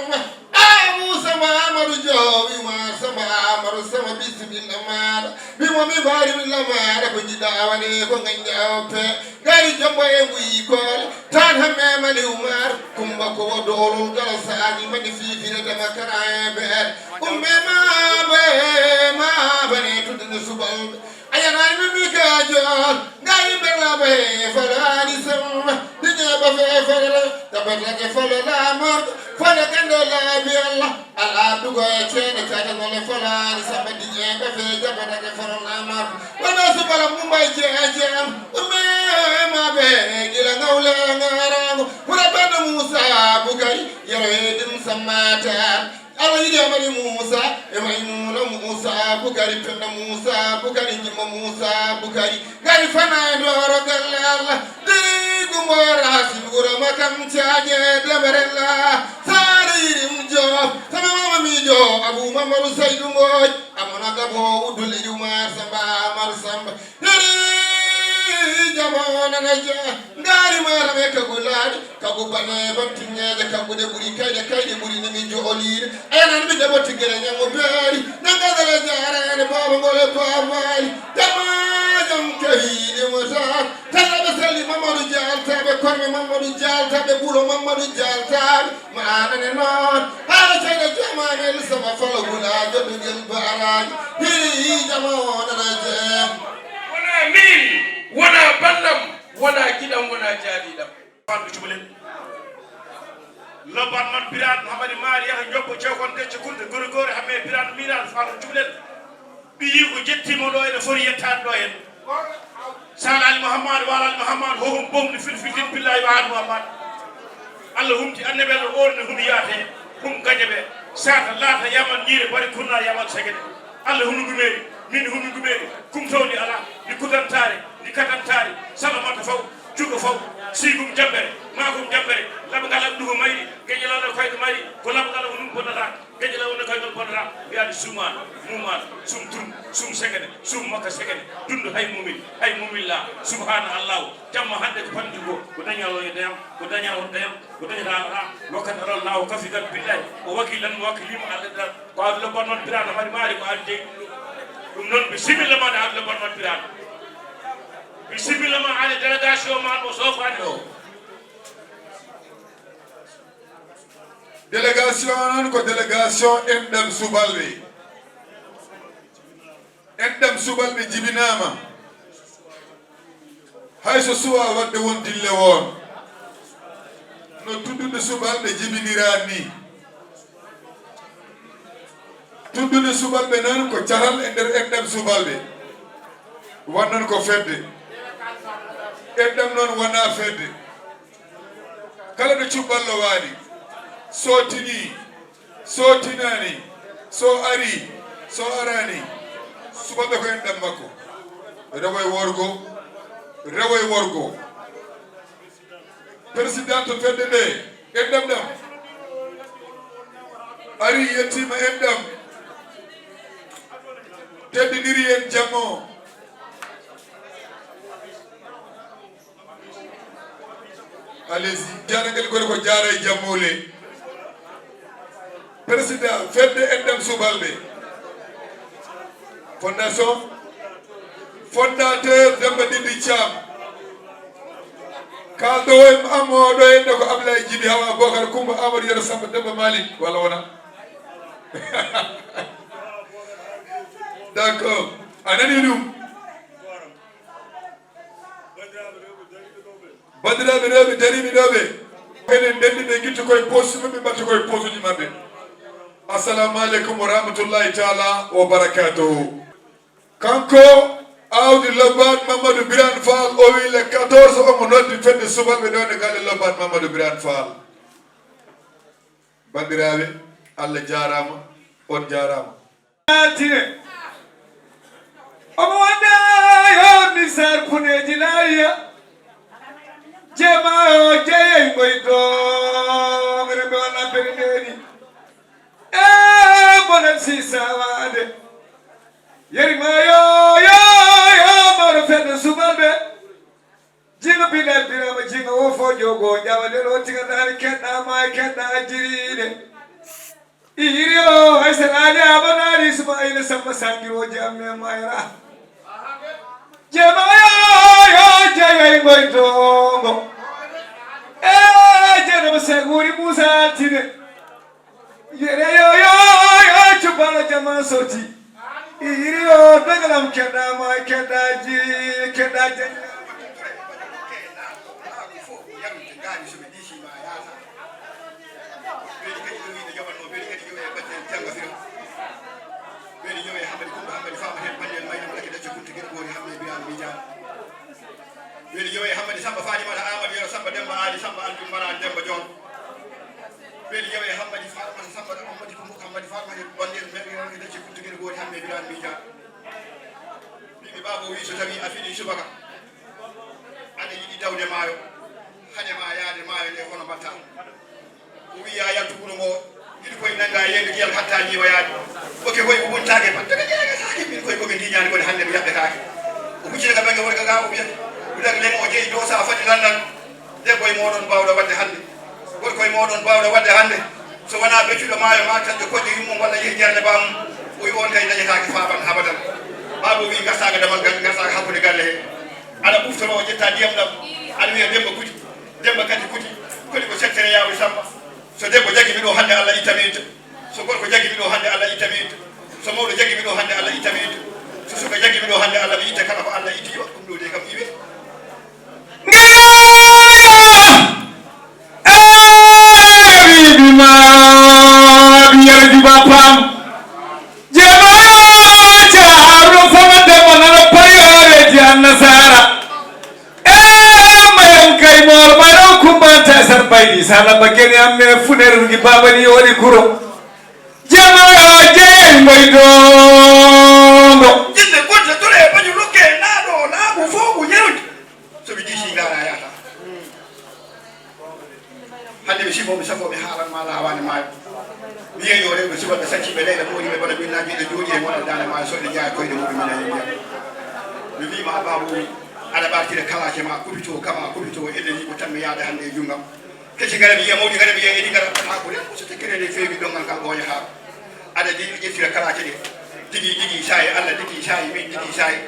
A Muusa Mamadou Diop, wi ma Samba Amadou Samba, bisimilla maaɗa, wi mo mi mbaari milla maaɗa, ko jiɗɗa wani ko ngañɗa oppe. Ngari jombo e nguyi koole, tan hamme mani Umar, kumba ko woddo olol galo saani mani fifire dama kara e beer. Umbe ma be ma bane tudde subalbe. Ayana mi mi ka jol, ngari berla be falani sam, dine ba fe falala, tabata ke falala mor, fala kando la bi Allah. Alaa dugo e ceede, caca nole folaani, samba diƴe ɓe fee jaɓata ke foronama. Wala subala Mumbai je e jam, umme ma ɓe gila ngawle ngarango. Pura bana Musa Bukari, yero hedim sammata. Ala yiɗi amari Musa, e Maymuna Musa Bukari, penna Musa Bukari, jimma Musa Bukari. Ngari fana e dooro galle Allah, diri gumora hasi wuro makam caaje debarella. Sare yirim Joop, sama mama miijo, Abu Mamadu Saydu Mbooj, amana gabo udul Umar Samba, Amar Samba. Diri jamo nana ja, ngari mara me kagulade, kagu bane bam tinyeje, kagude buri kayde, kayde buri nimi jo olide. Ayana mi dabo tigere nyango beri, nanga dala jara ne baba ngole baba ali. Jama jam kewi de mota. Talla ɓe sali Mamadou Dialta, ɓe korme Mamadou Dialta, ɓe ɓuuro Mamadou Dialta, ma anane noon. Haala ceyɗo jamaanel sama fala gulaajo ɓe ngel baaraaji. Hiri jama o nana jee. Wona min, wona ballam, wona giɗam, wona jaadiɗam. Fanɗo cuɓalen. Lobban man Birane Hamadi Maari yaha jobbo cewkon gecce kunde gori gori hamme Birane Miran fanɗo cuɓalen. Ɓiyiiko jettiima ɗo, ene foti yettaade ɗo heen. Sal Ali Muhammad, Wal Ali Muhammad, ho hum bomni filfiltin billahi wa Ali Muhammad. Allah humti annabi Allah orni hum yaate, hum gañe ɓe. Sata laata yaman ñiire bari kurna yaman segede. Allah hunu ɗumeeri, min hunu ɗumeeri, kum tawdi ala, ndi kutantaare, ndi katantaare, salamata faw, jugo faw, sigum jambere, magum jambere, laɓa ngal aɗa ɗugo mayri, geƴe lawla koyɗo mayri, ko laɓa ngal ko ɗum bonnata. Geƴe law wonde koye ngol bonnata, mbiyaani suumaani, muumaani, sum turum, sum segene, sum makka segene, dundu hay muumin, hay muumin laa, subhaana Allaahu, jamma hannde ko fanndi ko, ko dañaa o e dayam, ko dañaa o dayam, ko dañataa alaa, wakkati alaa laawo kafi gal billahi, o wakilan mo wakkilima Allah dal, ko aduna bonnon pirana mari maari ko adde ɗum ɗum noon, bisimilla ma de aduna bonnon pirana, bisimilla ma ale délégation ma mo sofaani o. Délégation noon ko délégation enɗam subalɓe. Enɗam subalɓe jibinaama. Hay so suwaa waɗde won dille woon. No tuddude subalɓe jibiniraan ni. Tuddude subalɓe noon ko caral e nder enɗam subalɓe. Won noon ko fedde. Enɗam noon wonaa fedde. Kala ɗo cuballo waali, so tinii, so tinaani, so arii, so araani, subalɓe ko enɗam makko. Rewo e worgo, rewo e worgo. Président to fedde nde, enɗam ɗam. Arii yettiima enɗam. Teddiniri en jamma o. Allez-y, jaaragel gore ko jaara e jammuule. Président fedde enɗam subalɓe. Fondation, fondateur Demba Dindi Thiam. Kalɗo e am o ɗo enɗo ko Ablaye Djibi Hawa Bokar Kumba Amadou Yero Samba Demba Malik, walla wona? D'accord. A nani ɗum? Banndiraaɓe rewɓe dariiɓe ɗo ɓe, enen ndenndi ɓe ngittu koye poos maɓɓe, mbatta koye poosuji maɓɓe. Assalamu aleykum wa rahmatullahi taala wa barakatuhu. Kanko Awdi Lobban Mamadou Birane Fall, o wi le quatorze omo noddi fedde subalɓe ɗo e galle Lobban Mamadou Birane Fall. Banndiraaɓe, Allah jaaraama, on jaaraama. Altine. Omo wonda yo misar puneeji laawiya. Jema o jeyey ngoy doŋre ɓe walla pere ndeeni. E bonan si sawaade. Yeri ma yo, yo, yo, maro fedde subalɓe. Jinga Bilal Birama, jinga o fo jogo, jawa de lo tiga dani kedda ma, kedda jiride. Iri o, ay salali abana ri Ismaila Samba Sangiro jamme mayra. Jema yo, yo, jaya ngoy dongo. Eh, jena masaguri Musa tine. Yere yo, yo, yo, cubalo jama soti. Iri yo, dagalam kedda ma, kedda ji, kedda je. Weli kadi yo e Hamadi Kumba Hamadi Fama hen Bandel Mayɗo Laki Dacce Kunti Gir Gori Hamme Birame Mijan. Weli yo e Hamadi Samba Fani Mata Amadi Yero Samba Demba Ali Samba Alvin Mara Demba Jon. Weli yo e Hamadi Fama Samba Hamadi Kumba Hamadi Fama hen Bandel Mayɗo Laki Dacce Kunti Gir Gori Hamme Birame Mijan. Mimi babo wi so tawi a fini subaka. Aɗa yiɗi dawde maayo, haɗe ma yaade maayo nde hono mbatta? O wiya yaltu wuro ngo, yiɗi koye nannga yeeyde ndiyam hatta ñiiwa yaade. Oke koye ko wontaake, batte ɓe ƴeeŋataake, min koye koɓe ndiñaani kono hannde mi yaɓɓetaake. O huccita ka bannge worgo ga, o wiyata, Budak Leng o jeyi dow sa foti lanndal. Debbo e mooɗon baawɗo waɗde hannde, gorko e mooɗon baawɗo waɗde hannde, so wonaa beccuɗo maayo ma taƴƴo koƴƴo yummum walla yehi jernde baamum, o wi on kay dañataake faaban abadan. Baabo wi gartaaka damal galle, gartaaka hakkunde galle he. Aɗa ɓuftoro o ƴetta ndiyam ɗam, aɗa wiya Demba kuti, Demba kadi kuti, kodi ko sectere yawri Samba. So debbo jaggi mi ɗo hannde Allah itta mi itta. So gorko jaggi mi ɗo hannde Allah itta mi itta. So mawɗo jaggi mi ɗo hannde Allah itta mi itta. So suka jaggi mi ɗo hannde Allah mi itta kala ko Allah itti yo ɗum ɗo de kam iwe. Ngara wiɗi ma mi yarjuba pam. Jema caaro fama debbo nana payoreji annasara. E mayam kay mor mayro kumbanta sar baydi sala bageni amme funerungi babani ori kuro. Jema jey moy dongo. Jinde golle tole baju lukke naɗo labu fogu yerude. So ɓe jiisi ngara yata. Hannde mi sifo mi safo mi haalan ma laawaani maayo. Mi yeeyo rewɓe subalɓe sacciiɓe leyɗe moƴƴuɓe bana ɓinnaaji ɗe jooɗi e wonal daande maayo so ɗe njeyaa e koyɗe muɓɓe minen e ndiyam. Mi wii ma baabu aɗa ɓartira kalaace ma kupito kama kupito elle ni ko tan mi yaade hannde e junngam. Kecci ngara mi yiya mawɗi ngara mi yiya edi ngara haa ko rewɓe so tekkere nde feewi ɗonngal ngal ɓooyataa. Aɗa jeyɗo ƴettira kalaace ɗe. Digi digi saayi Allah digi saayi min digi saayi.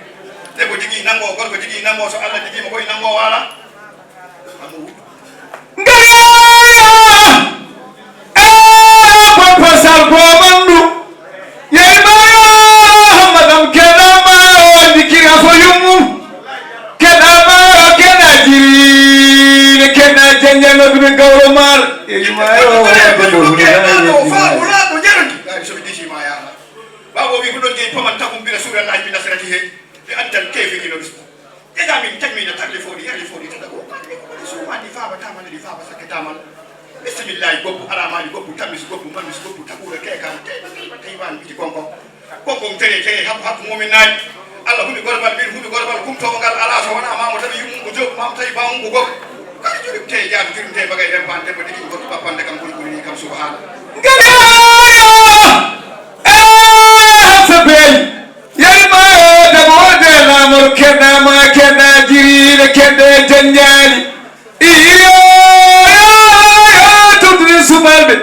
Debbo digi nanngo gorko digi nanngo so Allah digiima koye nanngo waala. Ngara! Eh, Papa Sarko Mandu! Yeri bayo Hammadam keɗa mayo wandi kira fo yummu. Keɗa mayo keɗa jiri keɗa janjano dume gawro mar. Yeri mayo wandi ko huri na yeri mayo. Babo wi ko ɗon jeyi paman takum bila sura Allah bi nasrati he. Bi antal kefirino. Ega min tammina tagle fo ɗi yari fo ɗi tata ko kadi ko ɗi sumani faba tamana ɗi faba sakke tamana. Bisimillahi goppu aramani goppu tamis goppu mamis goppu taɓura kekam teyba teyba teyban iti konkon. Konkon tere tere hakku hakku mumin naani. Allah humi gorbal min humi gorbal kumtowo ngal ala so wona mamo tawi yummu ko jobu mamo tawi bamum ko goppu. Kala jurim te jaatu jurim te bagay rempande ko digi goppu bappande kam ɓuri ɓuri ni kam subhana. Ngara! Eh, Sabey! Yari ma yo dabo wonde laamor keɗɗa ma keɗɗa jiriiɗe keɗɗe janjaali. Iyo yo yo yo tudri subalɓe.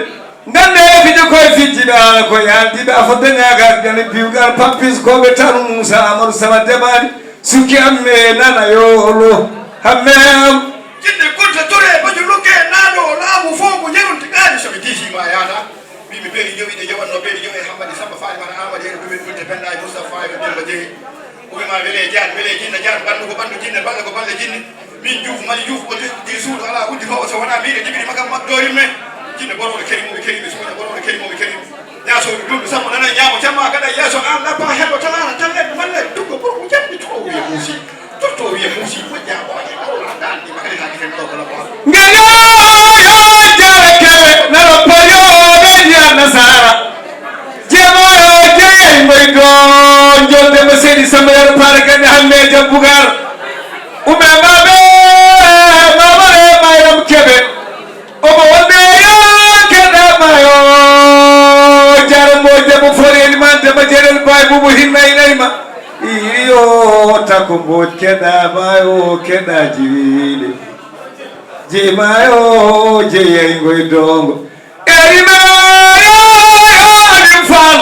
Ngande fijo koye fijjiɗa ko yaldiɗa fo dañagal jani biwgal pampis koɓe tan Moussa Amadou Sama Demani. Sukki amme nana yo lo hamme am. Jinde gunta tore baju lukke naɗo laamu fo ko yerunti ɗaani so ɓe diisima yaata. Mimi beeri jowi de jowanno beeri jowi hammadi samba faali mata amadi en dumin dulte penɗa e moussa faali demba jeeyi. Umi ma wele jaan wele jinna jaan bandu ko bandu jinne balla ko balla jinne. Min juuf mali juuf ko di suudu ala wuddi fo so wona miɗe dibiri makam makdori me. Jinne boroɗo keri mumi keri mi suuda boroɗo keri mumi keri mi. Ñaso dundu sambo nana ñaamo jamma kada yeso an labba helo talana tan ledde malle duggo boroɗo jammi to wiye muusi. Ngeno yo jaare kele nano payo ɓe ndiya nasara. Jeema yo jeyey mboy don jolde mo seydi samba yar paare gande hamme jam bugar. Ume maɓe mamare mayram keɓe. Omo wonde yo keɗa mayo. Jaare mbo debbo fori en ma debbo jeɗel bay bubu hinna inayma. Ko mbooj keɗa maayo, keɗa jiwiiɗe. Jey maayo, jeyay ngoy doongo. Eri maayo, amin faal.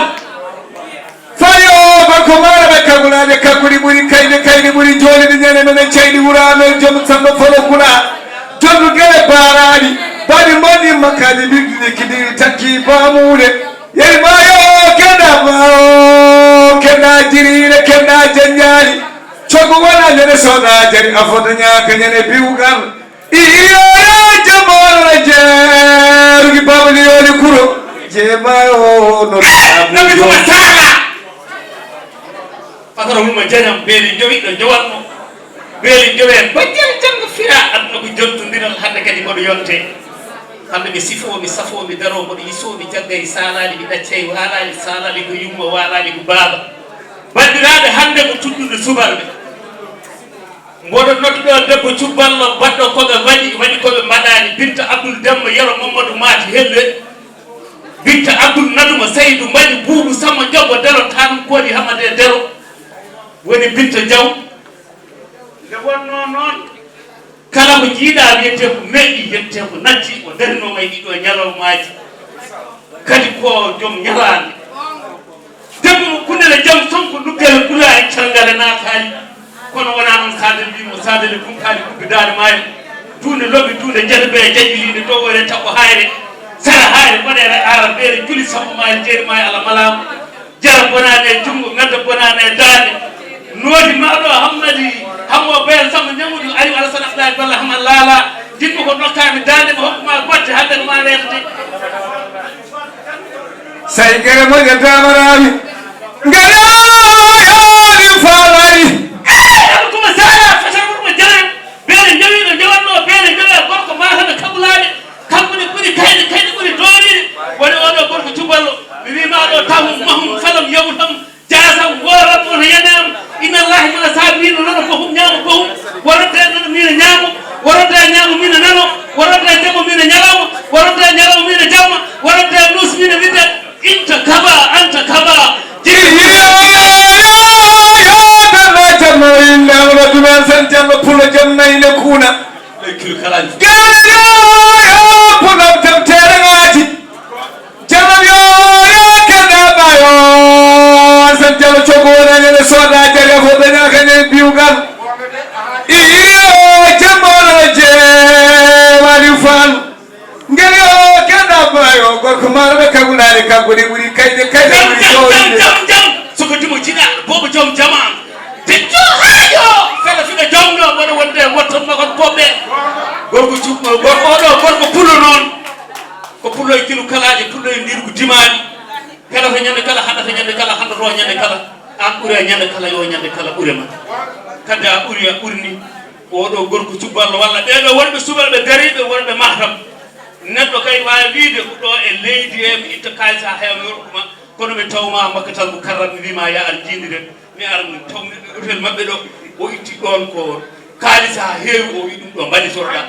Fayo, gorko maara ɓe kagulaaje, kaguli ɓuri kayɗe, kayɗe ɓuri jooliɗi, ñande menen ceyɗi wuro amen, joom Samba Folo Kula. Jondu gele baaraaɗi, baɗi mboɗi makkaaji, ɗiɗi ɗi kiɗiɗi takki baamuuɗe. Yeri maayo, keɗa maayo, keɗa jiriiɗe, keɗa janjaali. Cogu wona ñande soda jari, a fota ñaaka ñande biwgal. Iriyoyo jamboore jeerugi baba ni yoni kuro. Jemayo no. Nabi ko sala. Fatara wuma janam beeli jowi ɗo jowatno. Beeli jowi en bajjere janngo fira aduna ko jontondiral hannde kadi mboɗo yonte. Hannde mi sifo, mi safo, mi daro, mboɗo yiso, mi jagga e salaali, mi ɗacca e waalaali, salaali ko yumma, waalaali ko baaba. Banndiraaɓe, hannde ko tuddude subalɓe. Mboɗo nodduɗo debbo cubballo baɗɗo ko ɓe mbaɗi, waɗi ko ɓe mbaɗaani. Binta Abdul Demba Yero Mamadou Maati Helle. Binta Abdul Naduma Saydu Mbaɗi Buubu Samma Jobbo Dero Tanum Koodi Hamade Dero. Woni Binta Jaw. Nde wonnoo noon, kala ko jiiɗaa wiyetee ko meeɗi, wiyetee ko natti, o darinooma e ɗiɗo ñalawmaaji. Kadi ko joom ñalaande. Debbo mo Kunele Jam Sonko Luggere Ɓula e Carngale naataali. Kono wonaa noon, Sadel wii mo, Sadel e Kunkaali Kubbi Daande Maayo. Duunde Lobbi, Duunde Jete Bee, Jaƴƴiliinde, Dow Oyre, Taɓɓo Hayre, Sara Hayre, Boɗeere Aara, Beere Juli, Sambo Maayo, Jeeri Maayo, Alla Malaama. Jara bonaani e junngo, ngadda bonaani e daande. Noodi maaɗo Hammadi, Hammo Beel Sambo Ñamudu, Aliou Alassane Abdoulaye Balla Hamad Laala, jiɗmi ko nokkaami daande, mi hokku ma botte, hannde ko ma reetde. Say gere moƴƴa damaraawi. Ngara yaani faalayi. Eh, Abou Coumba Sara, Fatal Wuro Jara, beele njowiiɗo njowatnoo, beele njowa gorko maataɓe kabulaade, kamɓe ɓuri kayɗe, kayɗe ɓuri dooriiɗe. Woni oɗo gorko cuballo, mi wiima ɗo, taw mahum, falam yawtam, jaasam, wooram, on yanam. Inna Allahi ma saabiriina, nono bohum, ñaamo bohum, warote nono miina ñaamo, warote ñaamo miina nano, warote jamma miina ñalawma, warote ñalawma miina jamma, warote nuus miina witte, inta kaba, anta kaba. Jiri yo, yo, yo, yo, jamma inna, wala dunan san jamma, pulo jamma ina kuna. Gana yo, yo, pulo jam tere ngati. Jama yo, yo, keda bayo. San jama chogo na nyene soda jari afo da nyaka ne biugan. Iyo, jama na je, wali fan. Ngel yo, keda bayo. Gorko mara be kagulari kaguli wuri kayde kayde wuri jam, jam, jam, jam. Soko dimo jina, bobo jam jama. Tijjo hajo. Fela fina jam no, wona wonde, wotton makon bobe. Gorko jukko, gorko odo, gorko pulo non. Ko pullo e kilo kalaaje, pullo e ndirgu dimaani. Pelata ñande kala, haɗata ñande kala, haɗoto ñande kala. Aan ɓuri a ñande kala, yo ñande kala ɓure ma. Kadi a ɓuri, a ɓurni. Oɗo gorko cuballo walla ɓeɗo wonɓe subalɓe dariɓe, wonɓe Matam. Neɗɗo kay waawi wiide ko ɗo e leydi he mi itta kaalis ha heewa mi yoɓuma. Kono mi tawma Makkatal Mukarram, mi wima ya ar jiindire. Mi ara min taw mi hôtel maɓɓe ɗo, o itti ɗon ko kaalis ha heewi, o wi ɗum ɗo mbaɗi sorga.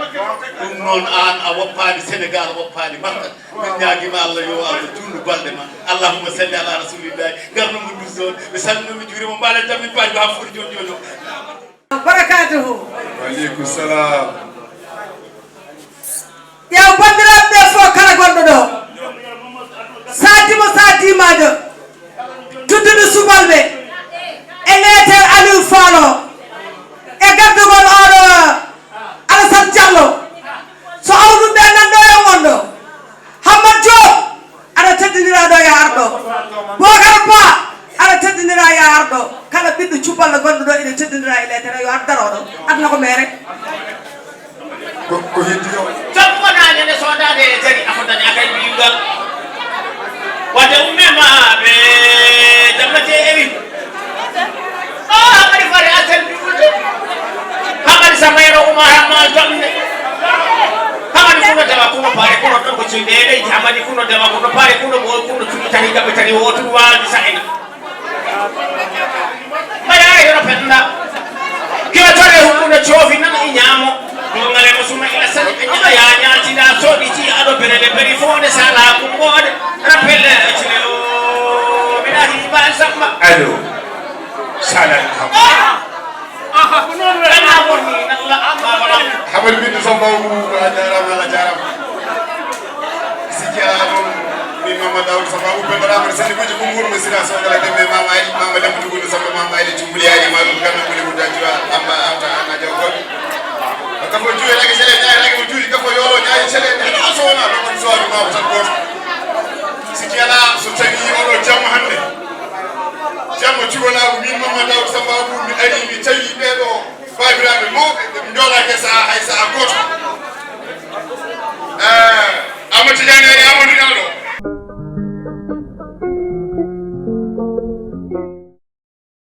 Ɗum noon aan a woppaani Senegal, a woppaani Makka. Min ñaagima Allah yo Allah juulnu balɗe ma. Allahumma salli ala rasulillahi. Ngarno mo dus ɗon. Mi salmino mi juurima mbaɗa jam min paaj ko ha foti joni joni o. Barakatuhu. Wa aleykum salam. Ƴeew banndiraaɓe ɓe fof kala gonɗo ɗo, saati mo saati maajo, tuddude subalɓe e leeter Aliou Fall o e gardugol oɗo Alassane Diallo. So awɗum ɓe nan ɗo e on ɗo, Hammat Diop, aɗa teddindiraa ɗo yo ar ɗo. Bocar Ba, aɗa teddindiraa yo ar ɗo. Kala ɓiɗɗo cuballo gonɗo ɗo ene teddindiraa e leeter, yo ar daro ɗo. Aduna ko mere. Ko, ko heddi o. Jom wona ñande soodade e jari, a fotani a kay biyugal. Wadde umme ma ɓe jammate ewi. O Hamadi Fari Asel Biwude. Hamadi Samayro Umar Hamma Jonne. Hamadi kuno dema kuno pare kuno ɗon ko cuuɗi e leydi. Hamadi kuno dema kuno pare kuno ɓoy kuno cuuɗi tati gaɓe tati wotun waali sa'ina. Mbaɗa e yoro penda. Kila tore hukuno coofi nan e ñaamo. Ɗo ngale mo suma ila sani ɓe ñaɗa ya ñaatida soɗi ci aɗo berele beri fonde sala kumboɗe. Rappel cile o. Mbiɗa hiba samba. Allo. Sala kam. Hamadi Binta Samba, a jaaraama, a jaaraama. Sikki alaa ɗoon, min Mama Daouda Samba, Penda Ramata, sani kuji ko nguurmi sira sodala demme Mama Ali, Mama Demba Tugudu Samba, Mama Ali Cumbuli Ali, Maɗum Kanna Buli Mudda Jura, Amba Anta, Ana Jaw Goɗ. Kafo juwe lagi